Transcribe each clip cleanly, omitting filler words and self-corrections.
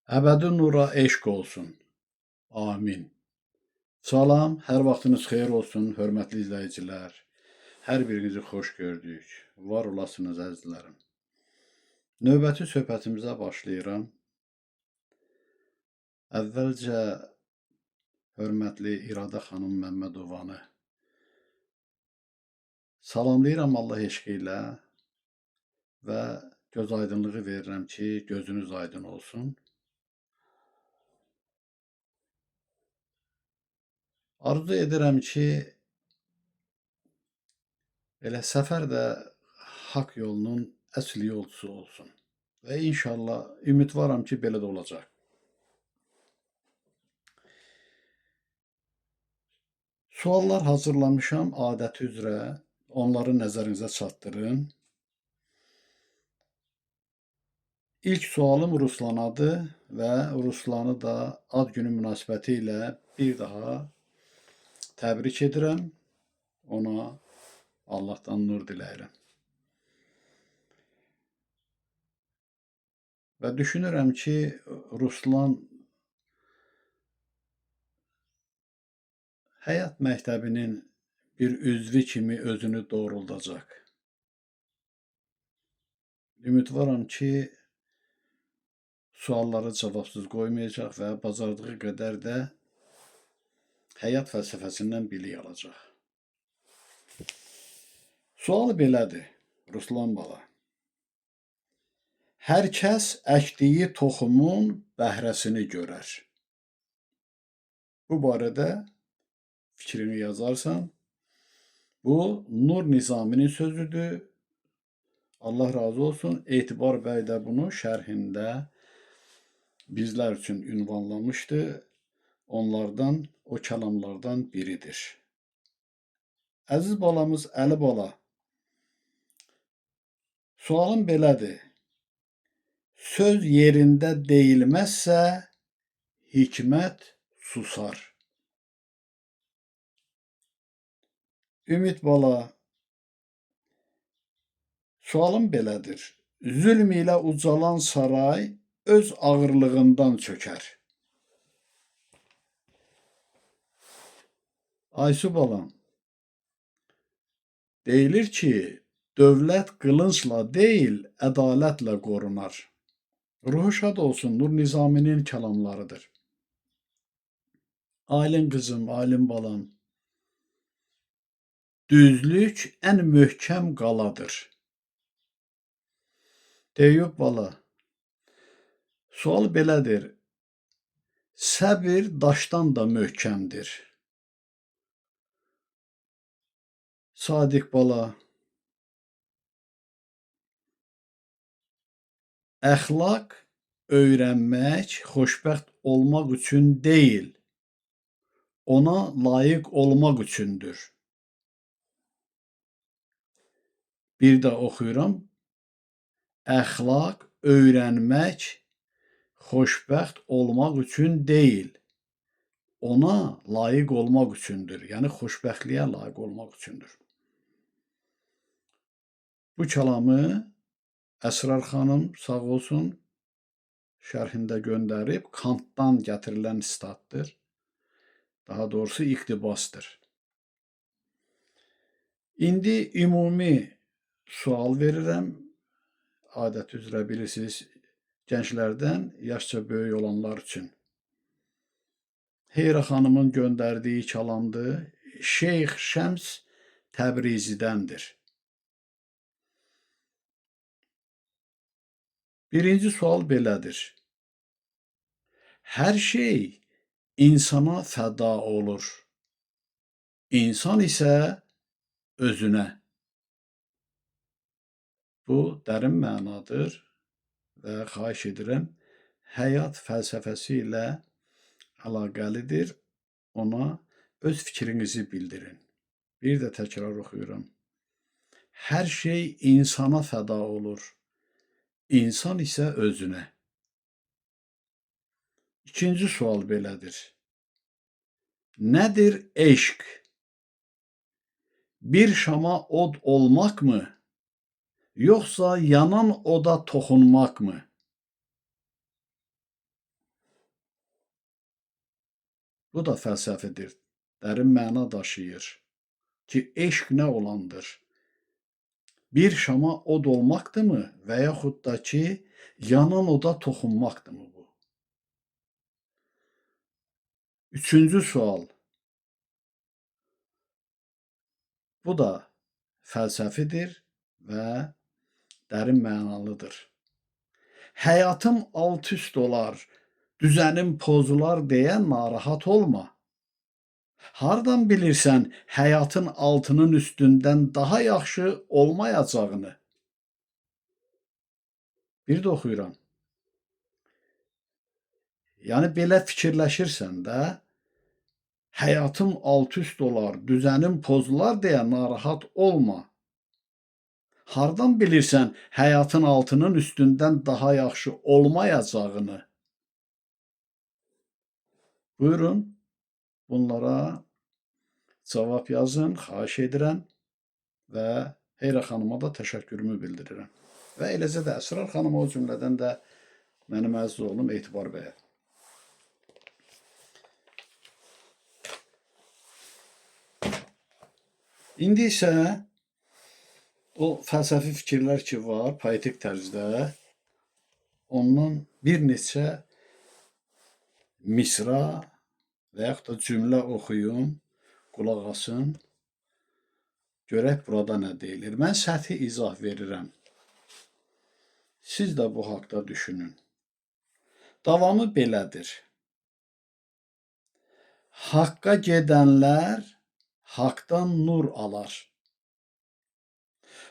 Əbədi nura eşq olsun. Amin. Salam, hər vaxtınız xeyir olsun, hörmətli izləyicilər. Hər birinizi xoş gördük. Var olasınız əzizlərim. Növbəti söhbətimizə başlayıram. Əvvəlcə hörmətli İradə xanım Məmmədovanı salamlayıram Allah eşqi ilə və göz aydınlığı verirəm ki, gözünüz aydın olsun. Arzu edirəm ki, elə Səfər də haqq yolunun əsl yolçusu olsun. Və inşallah ümidvaram ki, belə də olacaq. Suallar hazırlamışam adəti üzrə. Onları nəzərinizə çatdırın. İlk sualım Ruslanadır və Ruslanı da ad günü münasibəti ilə bir daha təbrik edirəm. Ona Allahdan nur diləyirəm. Və düşünürəm ki, Ruslan həyat məktəbinin bir üzvü kimi özünü doğruldacaq. Ümidvaram ki, sualları cavabsız qoymayacaq və bacardığı qədər də həyat fəlsəfəsindən bilik alacaq. Sual belədir, Ruslan bala. Hər kəs əkdiyi toxumun bəhrəsini görər. Bu barədə fikrini yazarsan. Bu Nur Nizaminin sözüdür. Allah razı olsun. Etibar bəy də bunu şərhində bizlər üçün ünvanlamışdı. Onlardan, o kəlamlardan biridir. Əziz balamız Əli bala, sualım belədir. Söz yerində deyilməzsə, hikmət susar. Ümid bala, sualım belədir. Zülm ilə ucalan saray öz ağırlığından çökər. Aysu balam, deyilir ki, dövlət qılıncla deyil, ədalətlə qorunar. Ruhu şad olsun, Nur Nizaminin kəlamlarıdır. Aylin qızım, Aylin balam, düzlük ən möhkəm qaladır. Teyyub bala, sual belədir. Səbir daşdan da möhkəmdir. Sadiq bala, əxlaq öyrənmək xoşbəxt olmaq üçün deyil, ona layiq olmaq üçündür. Bir də oxuyuram. Əxlaq öyrənmək xoşbəxt olmaq üçün deyil, ona layiq olmaq üçündür. Yəni xoşbəxtliyə layiq olmaq üçündür. Bu kəlamı Əsrar xanım sağ olsun şərhində göndərib, Kantdan gətirilən sitatdır. Daha doğrusu iqtibasdır. İndi ümumi sual verirəm. Adət üzrə bilirsiniz, gənclərdən yaşca böyük olanlar üçün. Heyra xanımın göndərdiyi kəlamdır. Şeyx Şəms Təbrizidəndir. Birinci sual belədir. Hər şey insana fəda olur. İnsan isə özünə. Bu dərin mənadır və xahiş edirəm, həyat fəlsəfəsi ilə əlaqəlidir. Ona öz fikrinizi bildirin. Bir də təkrar oxuyuram. Hər şey insana fəda olur. İnsan isə özünə. İkinci sual belədir. Nədir eşq? Bir şama od olmaqmı? Yoxsa yanan oda toxunmaqmı? Bu da fəlsəfidir, dərin məna daşıyır ki, eşq nə olandır? Bir şama od olmaqdırmı və yaxud da ki, yanan oda toxunmaqdırmı bu? Üçüncü sual. Bu da fəlsəfidir və dərin mənalıdır. Həyatım alt-üst olar, düzənim pozular deyə narahat olma. Hardan bilirsən həyatın altının üstündən daha yaxşı olmayacağını? Bir də oxuyuram. Yəni belə fikirləşirsən də, həyatım alt-üst olar, düzənim pozular deyə narahat olma. Hardan bilirsən həyatın altının üstündən daha yaxşı olmayacağını? Buyurun, bunlara cavab yazın, xahiş edirəm və Heyra xanıma da təşəkkürümü bildirirəm. Və eləcə də Əsrar xanıma, o cümlədən də mənim əziz oğlum Etibar bəyə. İndi isə o fəlsəfi fikirlər ki var, poetik tərzdə, ondan bir neçə misra və yaxud da cümlə oxuyum, qulaq asın. Görək burada nə deyilir. Mən səthi izah verirəm. Siz də bu haqda düşünün. Davamı belədir. Haqqa gedənlər haqdan nur alar.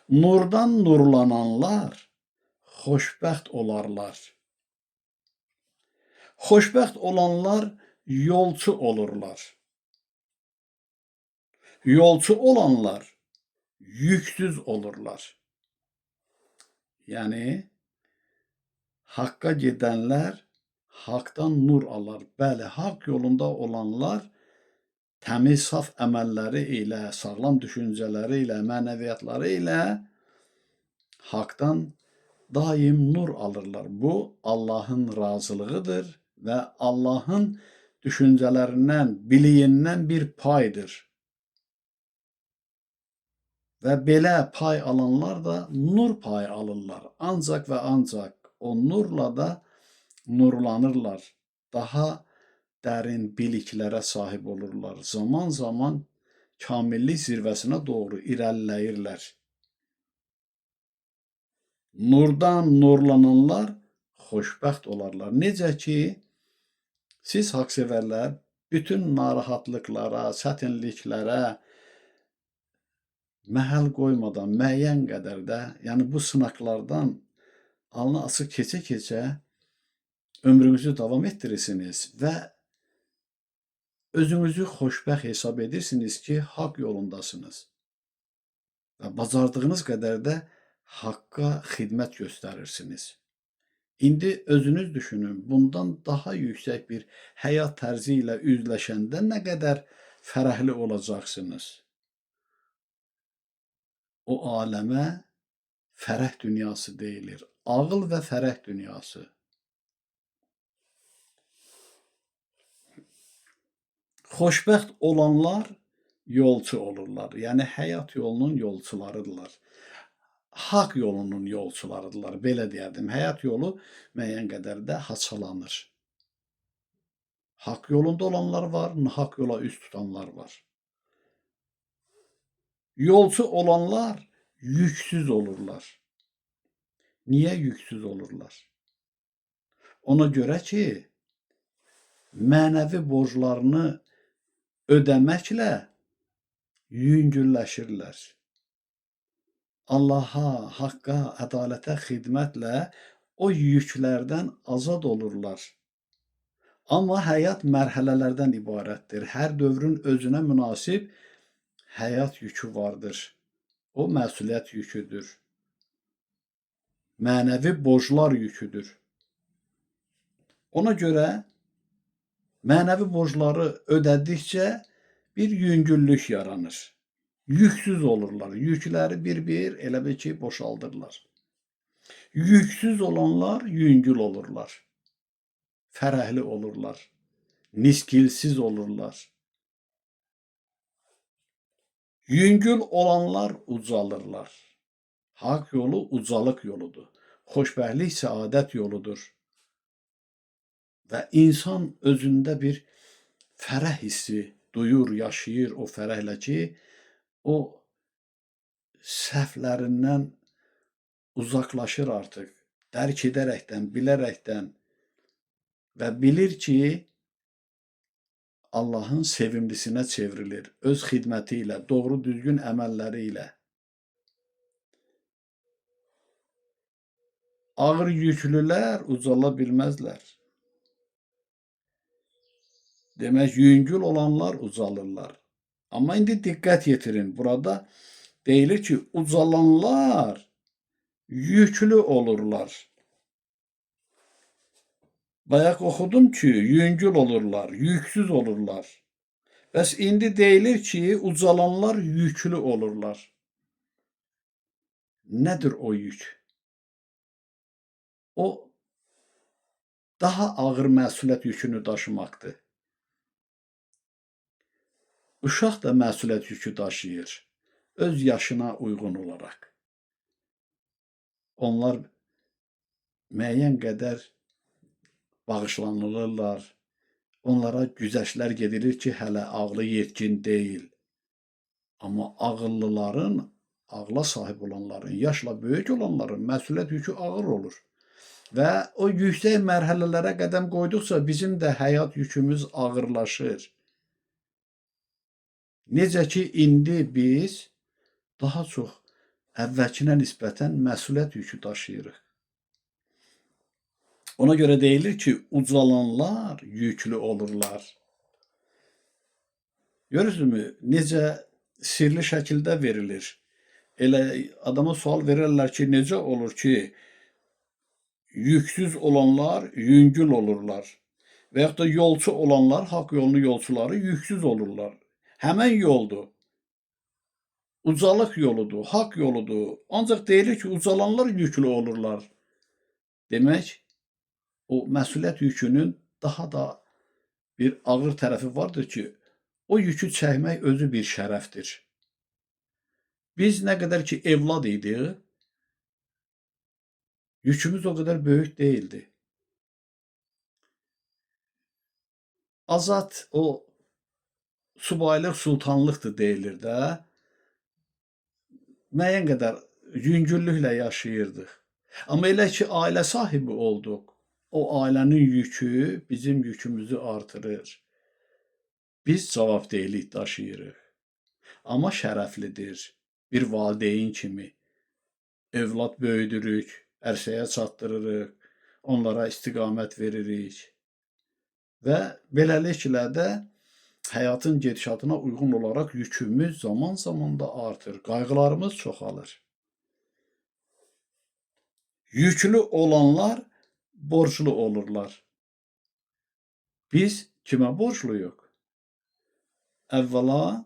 Nurdan nurlananlar xoşbəxt olarlar. Xoşbəxt olanlar yolçu olurlar. Yolçu olanlar yüksüz olurlar. Yəni haqqa gedənlər haqdan nur alar. Bəli, haqq yolunda olanlar təmiz, saf əməlləri ilə, sağlam düşüncələri ilə, mənəviyyatları ilə haqdan daim nur alırlar. Bu Allahın razılığıdır və Allahın düşüncələrindən, biliyindən bir paydır. Və belə pay alanlar da nur payı alırlar. Ancaq və ancaq o nurla da nurlanırlar. Daha dərin biliklərə sahib olurlar. Zaman-zaman kamillik zirvəsinə doğru irəliləyirlər. Nurdan nurlananlar xoşbəxt olarlar. Necə ki, siz haqsevərlər bütün narahatlıqlara, çətinliklərə məhəl qoymadan müəyyən qədər də, yəni bu sınaqlardan alnı açıq keçə-keçə ömrünüzü davam etdirirsiniz və özünüzü xoşbəxt hesab edirsiniz ki, haqq yolundasınız. Və bacardığınız qədər də haqqa xidmət göstərirsiniz. İndi özünüz düşünün, bundan daha yüksək bir həyat tərzi ilə üzləşəndə nə qədər fərəhli olacaqsınız. O aləmə fərəh dünyası deyilir. Ağıl və fərəh dünyası. Xoşbəxt olanlar yolçu olurlar. Yəni həyat yolunun yolçularıdırlar. Haqq yolunun yolçularıdırlar. Belə deyərdim. Həyat yolu müəyyən qədər də haçalanır. Haqq yolunda olanlar var, nahaq yola üz tutanlar var. Yolçu olanlar yüksüz olurlar. Niyə yüksüz olurlar? Ona görə ki, mənəvi borclarını ödəməklə yüngülləşirlər. Allaha, haqqa, ədalətə xidmətlə o yüklərdən azad olurlar. Amma həyat mərhələlərdən ibarətdir. Hər dövrün özünə münasib həyat yükü vardır. O məsuliyyət yüküdür. Mənəvi borclar yüküdür. Ona görə mənəvi borcları ödədikcə bir yüngüllük yaranır. Yüksüz olurlar. Yükləri bir-bir elə bil ki, boşaldırlar. Yüksüz olanlar yüngül olurlar. Fərəhli olurlar. Niskilsiz olurlar. Yüngül olanlar ucalırlar. Haqq yolu ucalıq yoludur. Xoşbəxtlik, səadət yoludur. Və insan özündə bir fərəh hissi duyur, yaşayır o fərəhlə ki, o səhvlərindən uzaqlaşır artıq, dərk edərəkdən, bilərəkdən və bilir ki, Allahın sevimlisinə çevrilir, öz xidməti ilə, doğru düzgün əməlləri ilə. Ağır yüklülər ucala bilməzlər. Demək, yüngül olanlar ucalırlar. Amma indi diqqət yetirin, burada deyilir ki, ucalanlar yüklü olurlar. Bayaq oxudum ki, yüngül olurlar, yüksüz olurlar. Bəs indi deyilir ki, ucalanlar yüklü olurlar. Nədir o yük? O, daha ağır məsuliyyət yükünü daşımaqdır. Uşaq da məsuliyyət yükü daşıyır, öz yaşına uyğun olaraq. Onlar müəyyən qədər bağışlanılırlar, onlara güzəştlər gedilir ki, hələ ağlı yetkin deyil. Amma ağıllıların, ağla sahib olanların, yaşla böyük olanların məsuliyyət yükü ağır olur. Və o yüksək mərhələlərə qədəm qoyduqca bizim də həyat yükümüz ağırlaşır. Necə ki, indi biz daha çox əvvəlkinə nisbətən məsuliyyət yükü daşıyırıq. Ona görə deyilir ki, ucalanlar yüklü olurlar. Görürsünüzmü, necə sirli şəkildə verilir. Elə adama sual verirlər ki, necə olur ki, yüksüz olanlar yüngül olurlar. Və yaxud da yolçu olanlar, haqq yolunu yolçuları yüksüz olurlar. Həmən yoldur. Ucalıq yoludur, haqq yoludur. Ancaq deyilir ki, ucalanlar yüklü olurlar. Demək, o məsuliyyət yükünün daha da bir ağır tərəfi vardır ki, o yükü çəkmək özü bir şərəfdir. Biz nə qədər ki evlad idik, yükümüz o qədər böyük deyildi. Azad o subaylıq, sultanlıqdır deyilir də. Müəyyən qədər yüngüllüklə yaşayırdıq. Amma elə ki ailə sahibi olduq, o ailənin yükü bizim yükümüzü artırır. Biz cavabdehlik daşıyırıq. Amma şərəflidir. Bir valideyn kimi evlad böyüdürük, ərsəyə çatdırırıq, onlara istiqamət veririk və beləliklə də həyatın gedişatına uyğun olaraq yükümüz zaman-zaman da artır, qayğılarımız çoxalır. Yüklü olanlar borclu olurlar. Biz kimə borcluyuq? Əvvəla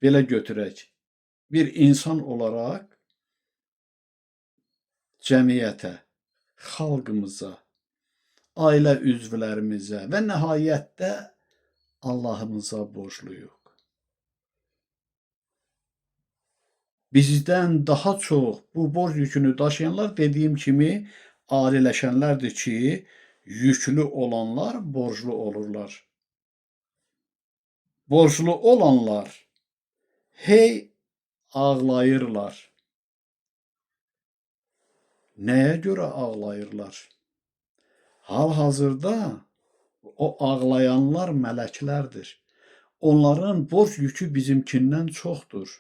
belə götürək. Bir insan olaraq cəmiyyətə, xalqımıza, ailə üzvlərimizə və nəhayətdə Allahımıza borcluyuq. Bizdən daha çox bu borc yükünü daşıyanlar dediyim kimi aliləşənlərdir ki, yüklü olanlar borclu olurlar. Borclu olanlar hey ağlayırlar. Nəyə görə ağlayırlar? Hal-hazırda o ağlayanlar mələklərdir. Onların borc yükü bizimkindən çoxdur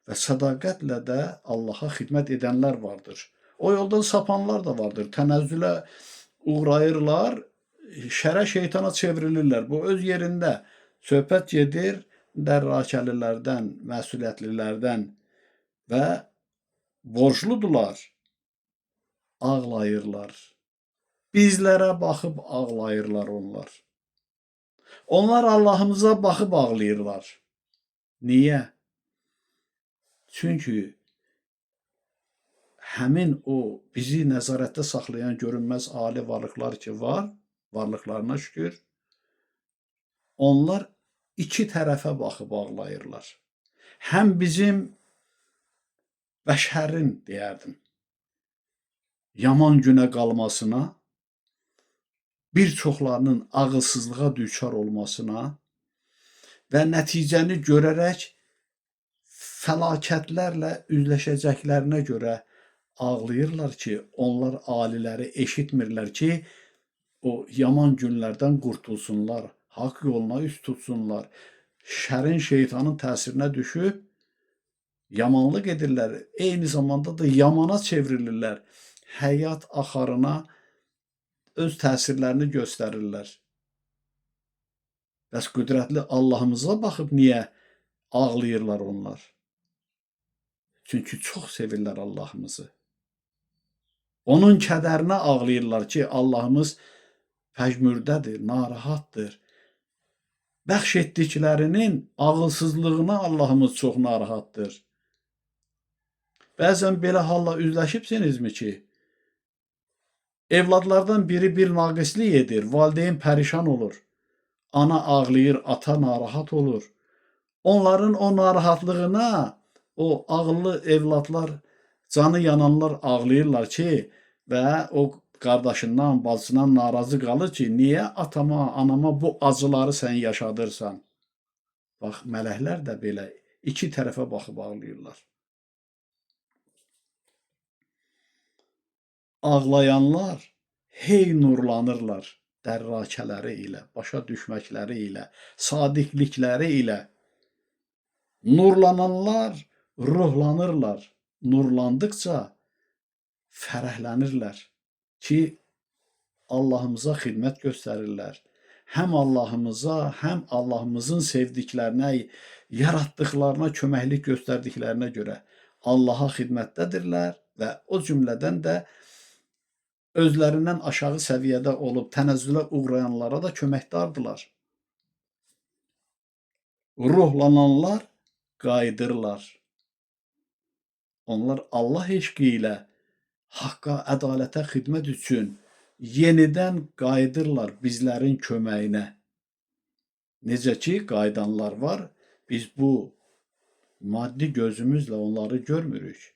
və sədaqətlə də Allaha xidmət edənlər vardır. O yoldan sapanlar da vardır. Tənəzzülə uğrayırlar, şərə şeytana çevrilirlər. Bu öz yerində. Söhbət gedir dərrakəlilərdən, məsuliyyətlilərdən və borcludular, ağlayırlar. Bizlərə baxıb ağlayırlar onlar. Onlar Allahımıza baxıb ağlayırlar. Niyə? Çünki həmin o bizi nəzarətdə saxlayan görünməz ali varlıqlar ki var, Varlıqlarına şükür. Onlar iki tərəfə baxıb ağlayırlar. Həm bizim bəşərin, deyərdim, yaman günə qalmasına, bir çoxlarının ağılsızlığa düçar olmasına və nəticəni görərək fəlakətlərlə üzləşəcəklərinə görə ağlayırlar ki, onlar aliləri eşitmirlər ki, o yaman günlərdən qurtulsunlar, haqq yoluna üst tutsunlar. Şərin, şeytanın təsirinə düşüb yamanlıq edirlər. Eyni zamanda da yamana çevrilirlər. Həyat axarına öz təsirlərini göstərirlər. Bəs qüdrətli Allahımıza baxıb niyə ağlayırlar onlar? Çünki çox sevirlər Allahımızı. Onun kədərinə ağlayırlar ki, Allahımız pəjmürdədir, narahatdır. Bəxş etdiklərinin ağılsızlığına Allahımız çox narahatdır. Bəzən belə halla üzləşibsinizmi ki, evladlardan biri bir naqislik edir, valideyn pərişan olur. Ana ağlayır, ata narahat olur. Onların o narahatlığına o ağıllı evladlar, canı yananlar ağlayırlar ki, və o qardaşından, bacısından narazı qalır ki, niyə atama, anama bu acıları sən yaşadırsan? Bax, mələklər də belə iki tərəfə baxıb ağlayırlar. Ağlayanlar hey nurlanırlar dərrakələri ilə, başa düşməkləri ilə, sadiqlikləri ilə. Nurlananlar ruhlanırlar. Nurlandıqca fərəhlənirlər ki, Allahımıza xidmət göstərirlər. Həm Allahımıza, həm Allahımızın sevdiklərinə, yaratdıqlarına köməklik göstərdiklərinə görə Allaha xidmətdədirlər və o cümlədən də özlərindən aşağı səviyyədə olub tənəzzülə uğrayanlara da köməkdardılar. Ruhlananlar qayıdırlar. Onlar Allah eşqi ilə haqqa, ədalətə xidmət üçün yenidən qayıdırlar bizlərin köməyinə. Necə ki, qayıdanlar var, biz bu maddi gözümüzlə onları görmürük.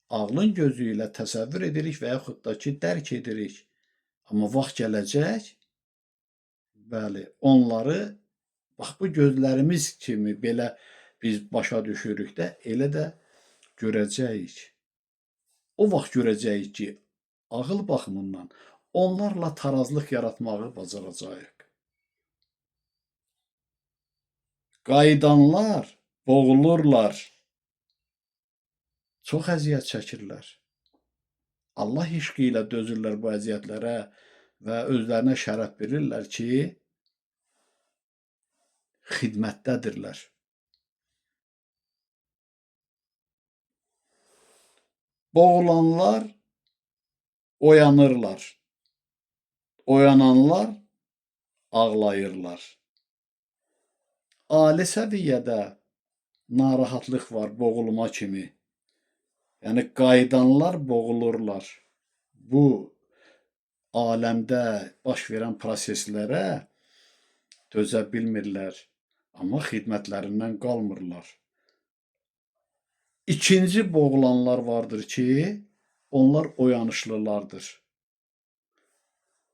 Ağlın gözü ilə təsəvvür edirik və yaxud da ki, dərk edirik. Amma vaxt gələcək, bəli, onları bax bu gözlərimiz kimi belə biz başa düşürük də, elə də görəcəyik. O vaxt görəcəyik ki, ağıl baxımından onlarla tarazlıq yaratmağı bacaracağıq. Qayıdanlar boğulurlar. Çox əziyyət çəkirlər. Allah eşqi ilə dözürlər bu əziyyətlərə və özlərinə şərəf verirlər ki, xidmətdədirlər. Boğulanlar oyanırlar. Oyananlar ağlayırlar. Ali səviyyədə narahatlıq var boğulma kimi. Yəni qayıdanlar boğulurlar. Bu aləmdə baş verən proseslərə dözə bilmirlər, amma xidmətlərindən qalmırlar. İkinci boğulanlar vardır ki, onlar oyanışlılardır.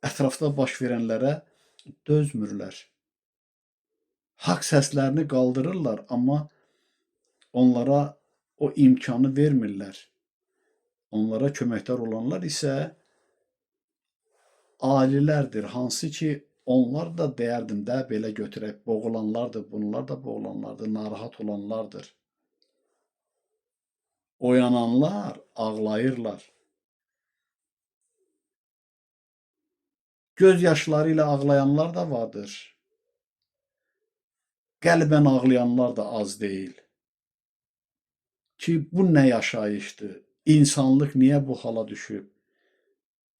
Ətrafda baş verənlərə dözmürlər. Haqq səslərini qaldırırlar, amma onlara o imkanı vermirlər. Onlara köməkdar olanlar isə alilərdir, hansı ki, onlar da deyərdim də belə götürək, boğulanlardır, bunlar da boğulanlardır, narahat olanlardır. Oyananlar ağlayırlar. Göz yaşları ilə ağlayanlar da vardır. Qəlbən ağlayanlar da az deyil. Ki, bu nə yaşayışdır? İnsanlıq niyə bu hala düşüb?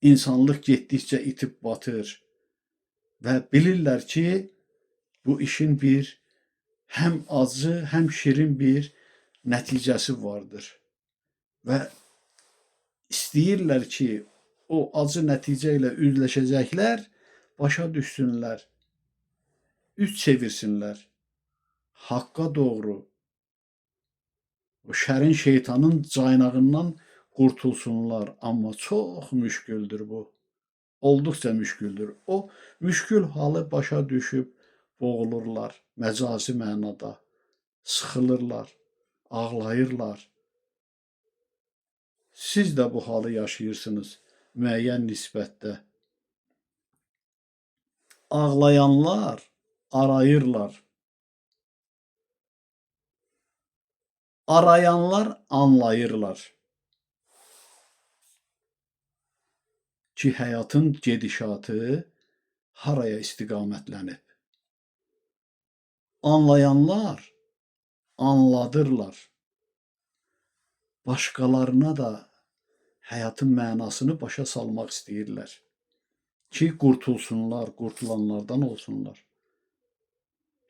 İnsanlıq getdikcə itib batır. Və bilirlər ki, bu işin bir həm acı, həm şirin bir nəticəsi vardır. Və istəyirlər ki, o acı nəticə ilə üzləşəcəklər, başa düşsünlər, üz çevirsinlər haqqa doğru, o şərin, şeytanın caynağından qurtulsunlar. Amma çox müşküldür bu. Olduqca müşküldür. O müşkül halı başa düşüb boğulurlar məcazi mənada, sıxılırlar, ağlayırlar. Siz də bu halı yaşayırsınız müəyyən nisbətdə. Ağlayanlar arayırlar. Arayanlar anlayırlar ki, həyatın gedişatı haraya istiqamətlənib. Anlayanlar anladırlar. Başqalarına da həyatın mənasını başa salmaq istəyirlər ki, qurtulsunlar, qurtulanlardan olsunlar.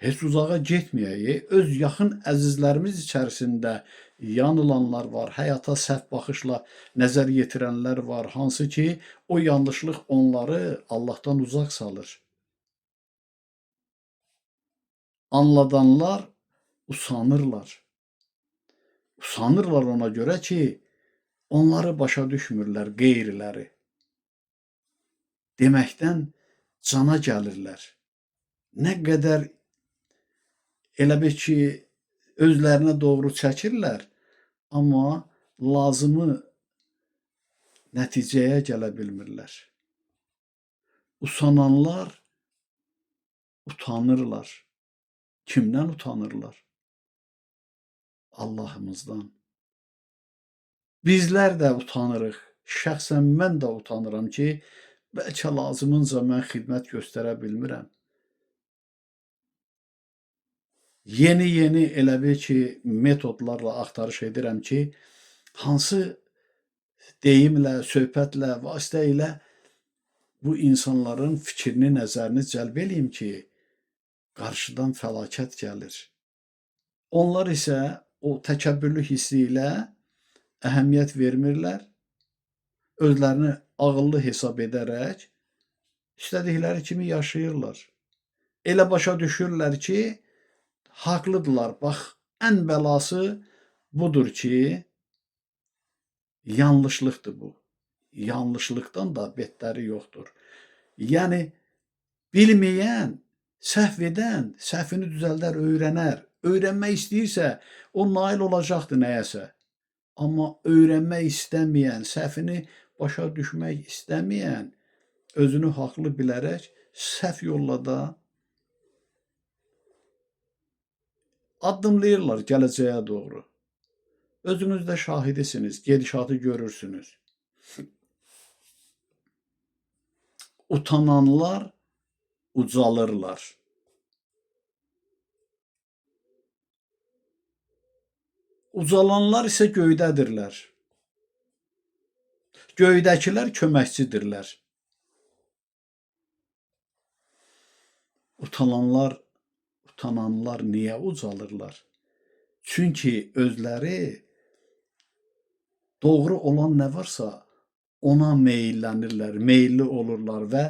Heç uzağa getməyək, öz yaxın əzizlərimiz içərisində yanılanlar var, həyata səhv baxışla nəzər yetirənlər var, hansı ki, o yanlışlıq onları Allahdan uzaq salır. Anladanlar usanırlar. Usanırlar ona görə ki, onları başa düşmürlər, qeyriləri. Deməkdən cana gəlirlər. Nə qədər elə bil ki, özlərinə doğru çəkirlər, amma lazımı nəticəyə gələ bilmirlər. Usananlar utanırlar. Kimdən utanırlar? Allahımızdan. Bizlər də utanırıq. Şəxsən mən də utanıram ki, bəlkə lazımınca mən xidmət göstərə bilmirəm. Yeni-yeni elə bil ki, metodlarla axtarış edirəm ki, hansı deyimlə, söhbətlə, vasitə ilə bu insanların fikrini, nəzərini cəlb eləyim ki, qarşıdan fəlakət gəlir. Onlar isə o təkəbbürlü hissi ilə əhəmiyyət vermirlər. Özlərini ağıllı hesab edərək istədikləri kimi yaşayırlar. Elə başa düşürlər ki, haqlıdırlar. Bax, ən bəlası budur ki, yanlışlıqdır bu. Yanlışlıqdan da betləri yoxdur. Yəni, bilməyən, səhv edən, səhvini düzəldər, öyrənər. Öyrənmək istəyirsə, o nail olacaqdır nəyəsə. Amma öyrənmək istəməyən, səhvini başa düşmək istəməyən, özünü haqlı bilərək səhv yolla da addımlayırlar gələcəyə doğru. Özünüz də şahidisiniz, gedişatı görürsünüz. Utananlar ucalırlar. Ucalanlar isə göydədirlər. Göydəkilər köməkçidirlər. Utananlar niyə ucalırlar? Çünki özləri doğru olan nə varsa ona meyillənirlər, meyilli olurlar və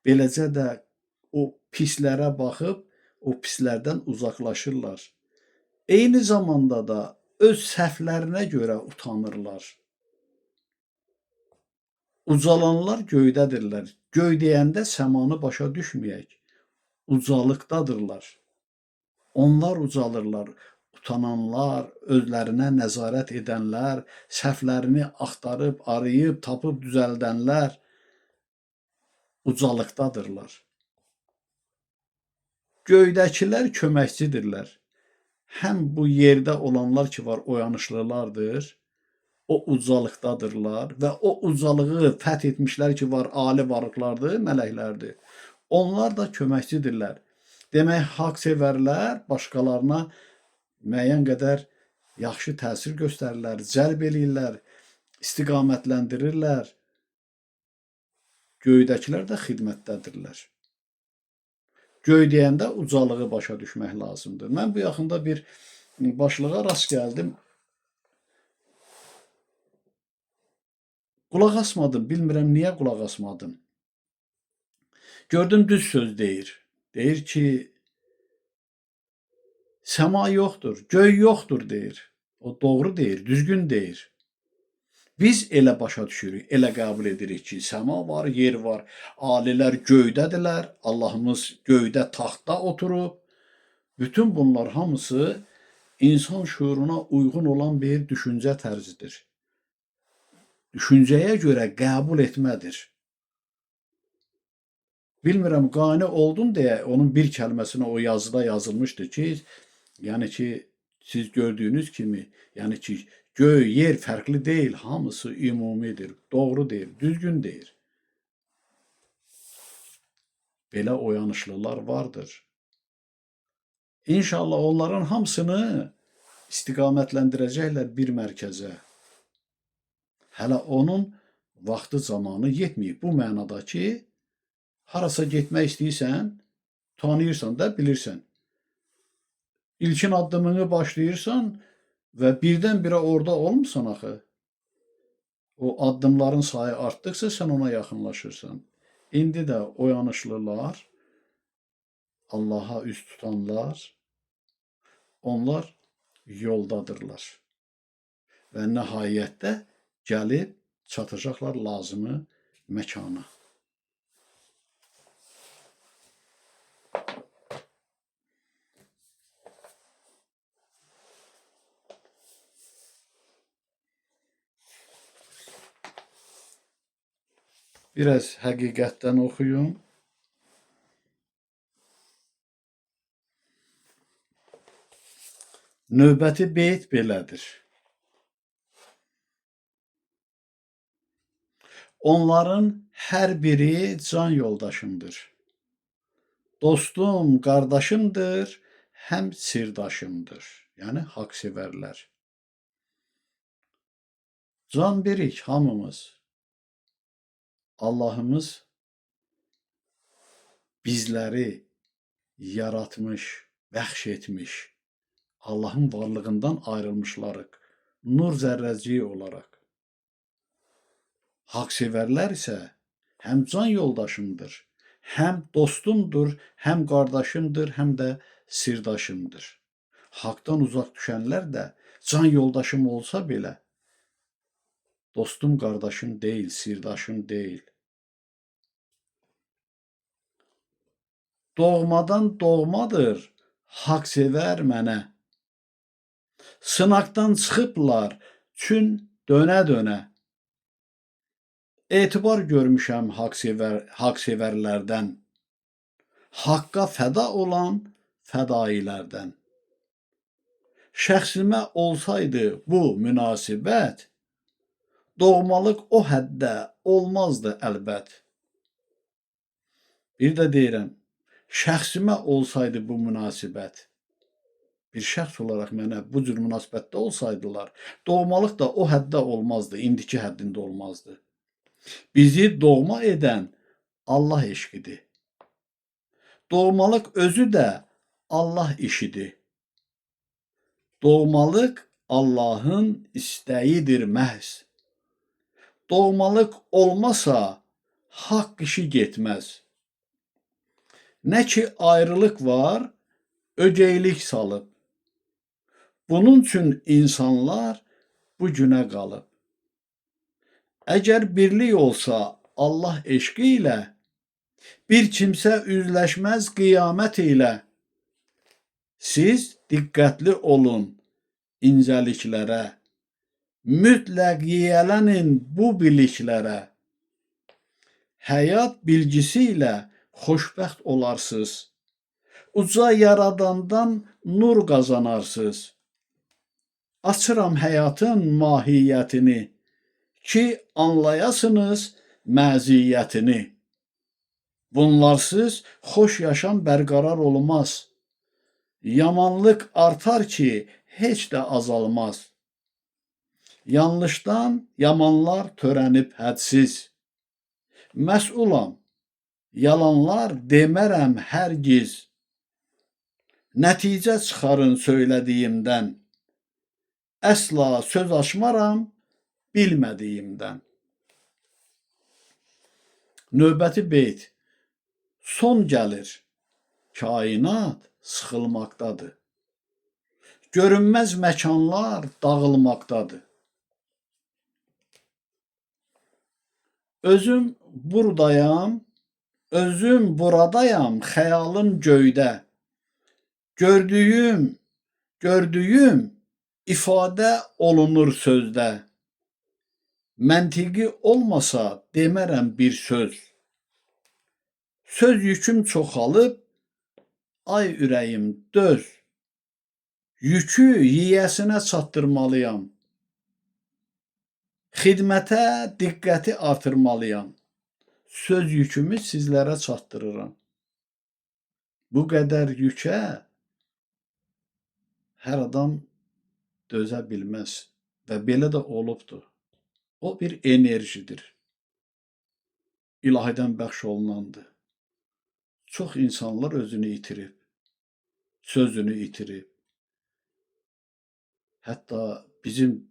beləcə də o pislərə baxıb o pislərdən uzaqlaşırlar. Eyni zamanda da öz səhvlərinə görə utanırlar. Ucalanlar göydədirlər. Göy deyəndə səmanı başa düşməyək. Ucalıqdadırlar. Onlar ucalırlar. Utananlar, özlərinə nəzarət edənlər, səhvlərini axtarıb, arayıb, tapıb düzəldənlər ucalıqdadırlar. Göydəkilər köməkçidirlər. Həm bu yerdə olanlar ki var, oyanışlılardır, o ucalıqdadırlar və o ucalığı fəth etmişlər ki var, ali varlıqlardır, mələklərdir. Onlar da köməkçidirlər. Demək, haqq sevərlər başqalarına müəyyən qədər yaxşı təsir göstərirlər, cəlb eləyirlər, istiqamətləndirirlər. Göydəkilər də xidmətdədirlər. Göy deyəndə ucalığı başa düşmək lazımdır. Mən bu yaxında bir başlığa rast gəldim. Qulaq asmadım, bilmirəm niyə qulaq asmadım. Gördüm düz söz deyir. Deyir ki, səma yoxdur, göy yoxdur deyir. O doğru deyir, düzgün deyir. Biz elə başa düşürük, elə qəbul edirik ki, səma var, yer var, alilər göydədirlər, Allahımız göydə taxtda oturub. Bütün bunlar hamısı insan şuuruna uyğun olan bir düşüncə tərzidir. Düşüncəyə görə qəbul etmədir. Bilmirəm, qane oldum deyə onun bir kəlməsinə o yazıda yazılmışdı ki, yəni ki, siz gördüyünüz kimi, yəni ki, göy, yer fərqli deyil, hamısı ümumidir, doğru deyir, düzgün deyir. Belə oyanışlılar vardır. İnşallah onların hamısını istiqamətləndirəcəklər bir mərkəzə. Hələ onun vaxtı zamanı yetməyib. Bu mənada ki, harasa getmək istəyirsən, tanıyırsan da, bilirsən. İlkin addımını başlayırsan və birdən-birə orada olmusan axı. O addımların sayı artdıqca sən ona yaxınlaşırsan. İndi də oyanışlılar, Allaha üz tutanlar, onlar yoldadırlar. Və nəhayətdə gəlib çatacaqlar lazımı məkana. Biraz həqiqətdən oxuyum. Növbəti beyt belədir. Onların hər biri can yoldaşımdır. Dostum, qardaşımdır, həm sirdaşımdır. Yəni haqsevərlər. Can birik hamımız. Allahımız bizləri yaratmış, bəxş etmiş. Allahın varlığından ayrılmışlarıq. Nur zərrəciyi olaraq. Haqsevərlər isə həm can yoldaşımdır, həm dostumdur, həm qardaşımdır, həm də sirdaşımdır. Haqdan uzaq düşənlər də can yoldaşım olsa belə dostum, qardaşım deyil, sirdaşım deyil. Doğmadan doğmadır haqsevər mənə. Sınaqdan çıxıblar çün dönə-dönə. Etibar görmüşəm haqsevərlərdən. Haqqa fəda olan fədailərdən. Şəxsimə olsaydı bu münasibət, doğmalıq o həddə olmazdı əlbət. Bir də deyirəm, şəxsimə olsaydı bu münasibət, bir şəxs olaraq mənə bu cür münasibətdə olsaydılar, doğmalıq da o həddə olmazdı, indiki həddində olmazdı. Bizi doğma edən Allah eşqidir. Doğmalıq özü də Allah işidir. Doğmalıq Allahın istəyidir məhz. Doğmalıq olmasa haqq işi getməz. Nə ki ayrılıq var, ögeylik salıb. Bunun üçün insanlar bu günə qalıb. Əgər birlik olsa Allah eşqi ilə, bir kimsə üzləşməz qiyamət ilə. Siz diqqətli olun incəliklərə, mütləq yiyələnin bu biliklərə. Həyat bilgisi ilə xoşbəxt olarsınız. Uca yaradandan nur qazanarsınız. Açıram həyatın mahiyyətini ki, anlayasınız məziyyətini. Bunlarsız xoş yaşam bərqərar olmaz. Yamanlıq artar ki, heç də azalmaz. Yanlışdan yamanlar törənib hədsiz. Məsulam, yalanlar demərəm hərgiz. Nəticə çıxarın söylədiyimdən. Əsla söz açmaram bilmədiyimdən. Növbəti beyt. Son gəlir. Kainat sıxılmaqdadır. Görünməz məkanlar dağılmaqdadır. Özüm buradayam, özüm buradayam, xəyalım göydə. Gördüyüm ifadə olunur sözdə. Məntiqi olmasa demərəm bir söz. Söz yüküm çoxalıb, ay ürəyim döz. Yükü yiyəsinə çatdırmalıyam. Xidmətə diqqəti artırmalıyam. Söz yükümü sizlərə çatdırıram. Bu qədər yükə hər adam dözə bilməz və belə də olubdur. O bir enerjidir. İlahidən bəxş olunandır. Çox insanlar özünü itirib, sözünü itirib. Hətta bizim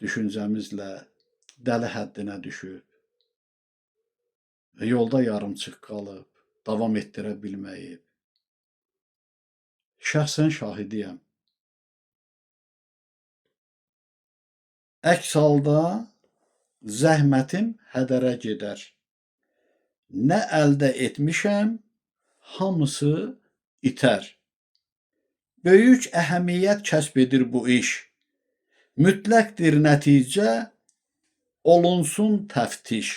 düşüncəmizlə dəli həddinə düşüb və yolda yarımçıq qalıb, davam etdirə bilməyib. Şəxsən şahidiyəm. Əks halda zəhmətim hədərə gedər. Nə əldə etmişəm, hamısı itər. Böyük əhəmiyyət kəsb edir bu iş. Mütləqdir nəticə, olunsun təftiş.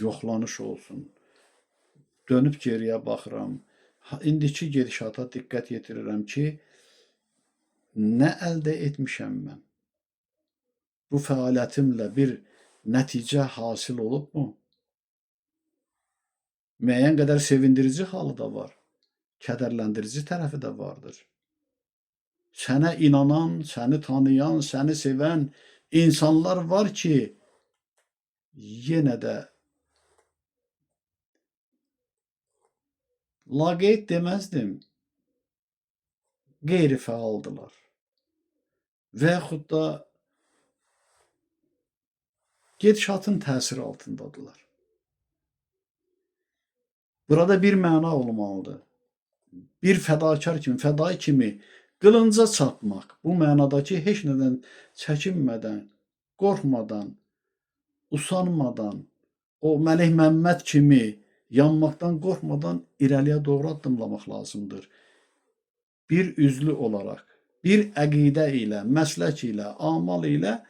Yoxlanış olsun. Dönüb geriyə baxıram. İndiki gedişata diqqət yetirirəm ki, nə əldə etmişəm mən? Bu fəaliyyətimlə bir nəticə hasil olubmu? Müəyyən qədər sevindirici halı da var, kədərləndirici tərəfi də vardır. Sənə inanan, səni tanıyan, səni sevən insanlar var ki, yenə də laqeyd deməzdim, qeyri-fəaldılar. Və yaxud da gedişatın təsiri altındadılar. Burada bir məna olmalıdır. Bir fədakar kimi, fədai kimi qılınca çatmaq, bu mənadakı heç nədən çəkinmədən, qorxmadan, usanmadan, o Məlik Məmməd kimi yanmaqdan qorxmadan irəliyə doğru addımlamaq lazımdır. Bir üzlü olaraq, bir əqidə ilə, məslək ilə, amal ilə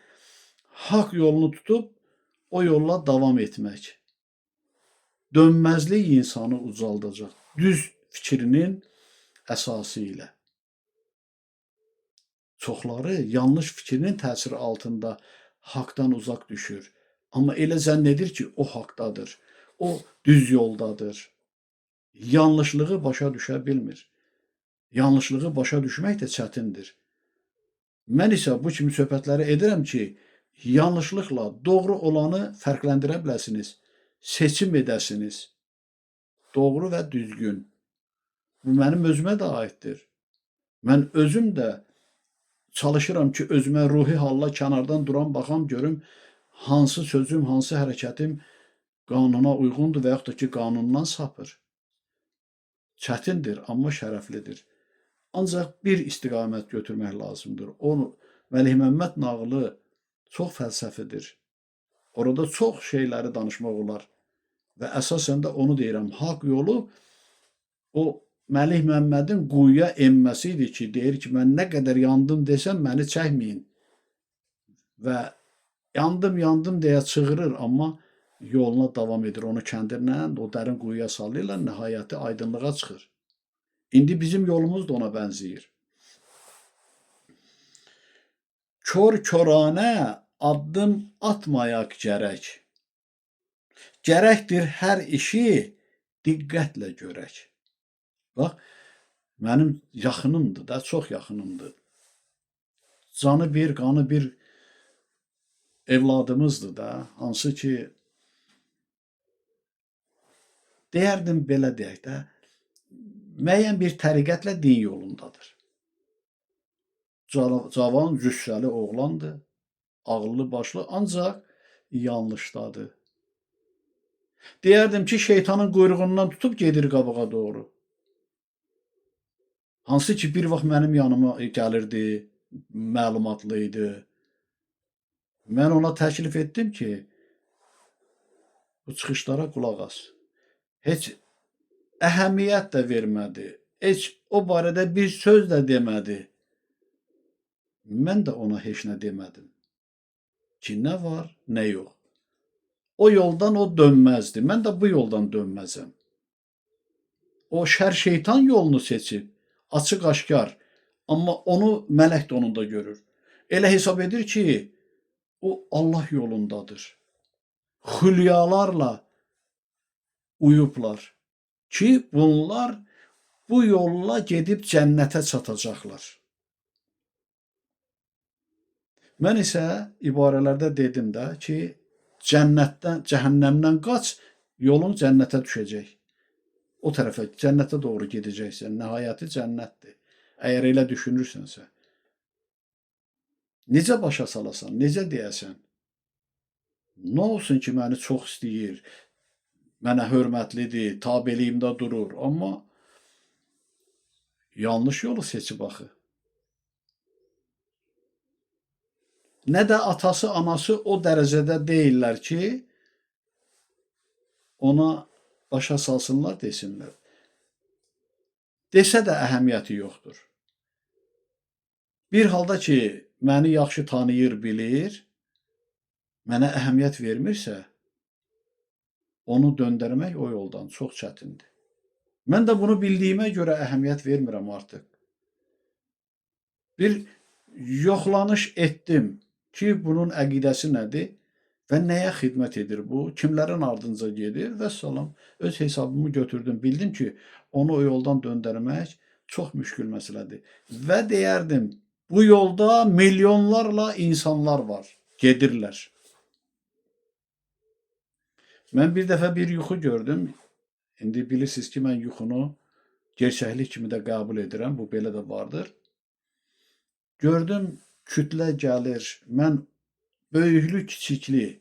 haqq yolunu tutub o yolla davam etmək. Dönməzlik insanı ucaldacaq. Düz fikrinin əsası ilə. Çoxları yanlış fikrinin təsiri altında haqdan uzaq düşür. Amma elə zənn edir ki, o haqdadır. O düz yoldadır. Yanlışlığı başa düşə bilmir. Yanlışlığı başa düşmək də çətindir. Mən isə bu kimi söhbətləri edirəm ki, yanlışlıqla doğru olanı fərqləndirə biləsiniz, seçim edəsiniz. Doğru və düzgün. Bu mənim özümə də aiddir. Mən özüm də çalışıram ki, özümə ruhi halla kənardan duran baxam, görüm hansı sözüm, hansı hərəkətim qanuna uyğundur və yaxud da ki, qanundan sapır. Çətindir, amma şərəflidir. Ancaq bir istiqamət götürmək lazımdır. O Məlik Məmməd nağılı çox fəlsəfidir. Orada çox şeyləri danışmaq olar. Və əsasən də onu deyirəm. Haqq yolu o Məlik Məmmədin quyuya enməsi idi ki, deyir ki, mən nə qədər yandım desəm məni çəkməyin. Və yandım, yandım deyə çığırır, amma yoluna davam edir. Onu kəndirlə o dərin quyuya salırlar, nəhayəti aydınlığa çıxır. İndi bizim yolumuz da ona bənzəyir. Kor koranə addım atmayaq gərək. Gərəkdir hər işi diqqətlə görək. Bax, mənim yaxınımdır da, çox yaxınımdır. Canı bir, qanı bir evladımızdır da, hansı ki, deyərdim belə deyək də, müəyyən bir təriqətlə din yolundadır. Cavan, cüssəli oğlandır, ağıllı başlı, ancaq yanlışdadır. Deyərdim ki, şeytanın quyruğundan tutub gedir qabağa doğru. Hansı ki, bir vaxt mənim yanıma gəlirdi, məlumatlı idi. Mən ona təklif etdim ki, bu çıxışlara qulaq as. Heç əhəmiyyət də vermədi. Heç o barədə bir söz də demədi. Mən də ona heç nə demədim. Ki, nə var, nə yox. O yoldan o dönməzdi. Mən də bu yoldan dönməzəm. O şər şeytan yolunu seçib, açıq-aşkar. Amma onu mələk donunda görür. Elə hesab edir ki, o Allah yolundadır. Xülyalarla uyublar ki, bunlar bu yolla gedib cənnətə çatacaqlar. Mən isə ibarələrdə dedim də ki, cənnətdən, cəhənnəmdən qaç, yolun cənnətə düşəcək. O tərəfə, cənnətə doğru gedəcəksən. Nəhayəti cənnətdir. Əgər elə düşünürsənsə. Necə başa salasan, necə deyəsən? Nə olsun ki, məni çox istəyir, mənə hörmətlidir, tabeliyimdə durur. Amma yanlış yolu seçib axı. Nə də atası, anası o dərəcədə deyirlər ki, ona başa salsınlar, desinlər. Desə də əhəmiyyəti yoxdur. Bir halda ki, məni yaxşı tanıyır, bilir, mənə əhəmiyyət vermirsə, onu döndərmək o yoldan çox çətindir. Mən də bunu bildiyimə görə əhəmiyyət vermirəm artıq. Bir yoxlanış etdim ki, bunun əqidəsi nədir və nəyə xidmət edir bu, kimlərin ardınca gedir və salam. Öz hesabımı götürdüm. Bildim ki, onu o yoldan döndərmək çox müşkül məsələdir. Və deyərdim, bu yolda milyonlarla insanlar var, gedirlər. Mən bir dəfə bir yuxu gördüm. İndi bilirsiniz ki, mən yuxunu gerçəklik kimi də qəbul edirəm. Bu belə də vardır. Gördüm, kütlə gəlir. Mən böyüklü, kiçikli,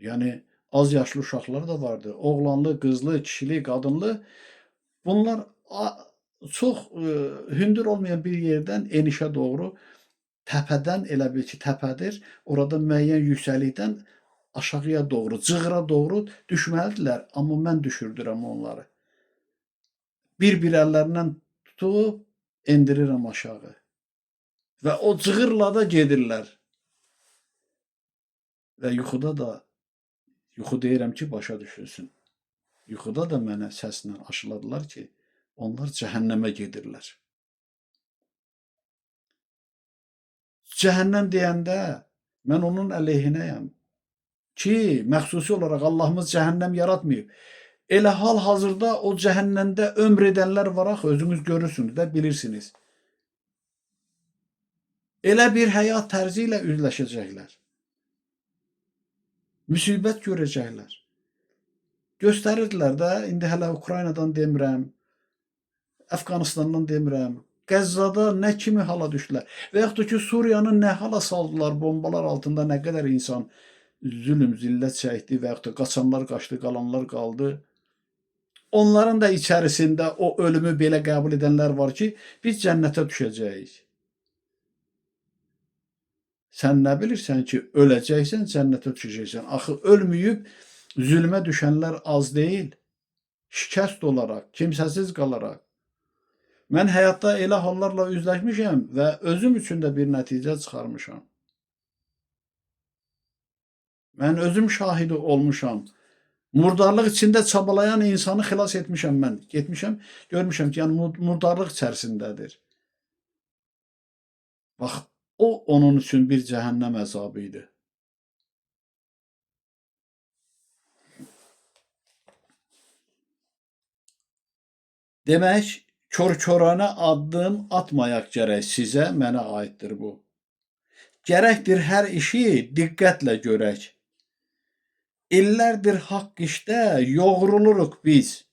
yəni az yaşlı uşaqlar da vardı. Oğlanlı, qızlı, kişili, qadınlı. Bunlar çox hündür olmayan bir yerdən enişə doğru təpədən, elə bil ki, təpədir. Orada müəyyən yüksəklikdən aşağıya doğru, cığıra doğru düşməlidirlər. Amma mən düşürdürəm onları. Bir-bir əllərindən tutub endirirəm aşağı. Və o cığırla da gedirlər. Və yuxuda da, yuxu deyirəm ki, başa düşülsün. Yuxuda da mənə səslə aşıladılar ki, onlar cəhənnəmə gedirlər. Cəhənnəm deyəndə mən onun əleyhinəyəm ki, məxsusi olaraq Allahımız cəhənnəm yaratmayıb. Elə hal-hazırda o cəhənnəmdə ömr edənlər var axı, özünüz görürsünüz də, bilirsiniz. Elə bir həyat tərzi ilə üzləşəcəklər. Müsibət görəcəklər. Göstərirdilər də, indi hələ Ukraynadan demirəm, Əfqanistandan demirəm, Qəzzada nə kimi hala düşdülər və yaxud da ki, Suriyanı nə hala saldılar, bombalar altında nə qədər insan zülüm, zillət çəkdi və yaxud da qaçanlar qaçdı, qalanlar qaldı. Onların da içərisində o ölümü belə qəbul edənlər var ki, biz cənnətə düşəcəyik. Sən nə bilirsən ki, öləcəksən, cənnətə düşəcəksən. Axı ölməyib zülmə düşənlər az deyil. Şikəst olaraq, kimsəsiz qalaraq. Mən həyatda elə hallarla üzləşmişəm və özüm üçün də bir nəticə çıxarmışam. Mən özüm şahidi olmuşam. Murdarlıq içində çabalayan insanı xilas etmişəm mən. Getmişəm, görmüşəm ki, yəni murdarlıq içərisindədir. Bax, o onun üçün bir cəhənnəm əzabı idi. Demək, kör-körənə addım atmayaq gərək sizə, mənə aiddir bu. Gərəkdir hər işi diqqətlə görək. İllərdir haqq işdə yoğruluruq biz.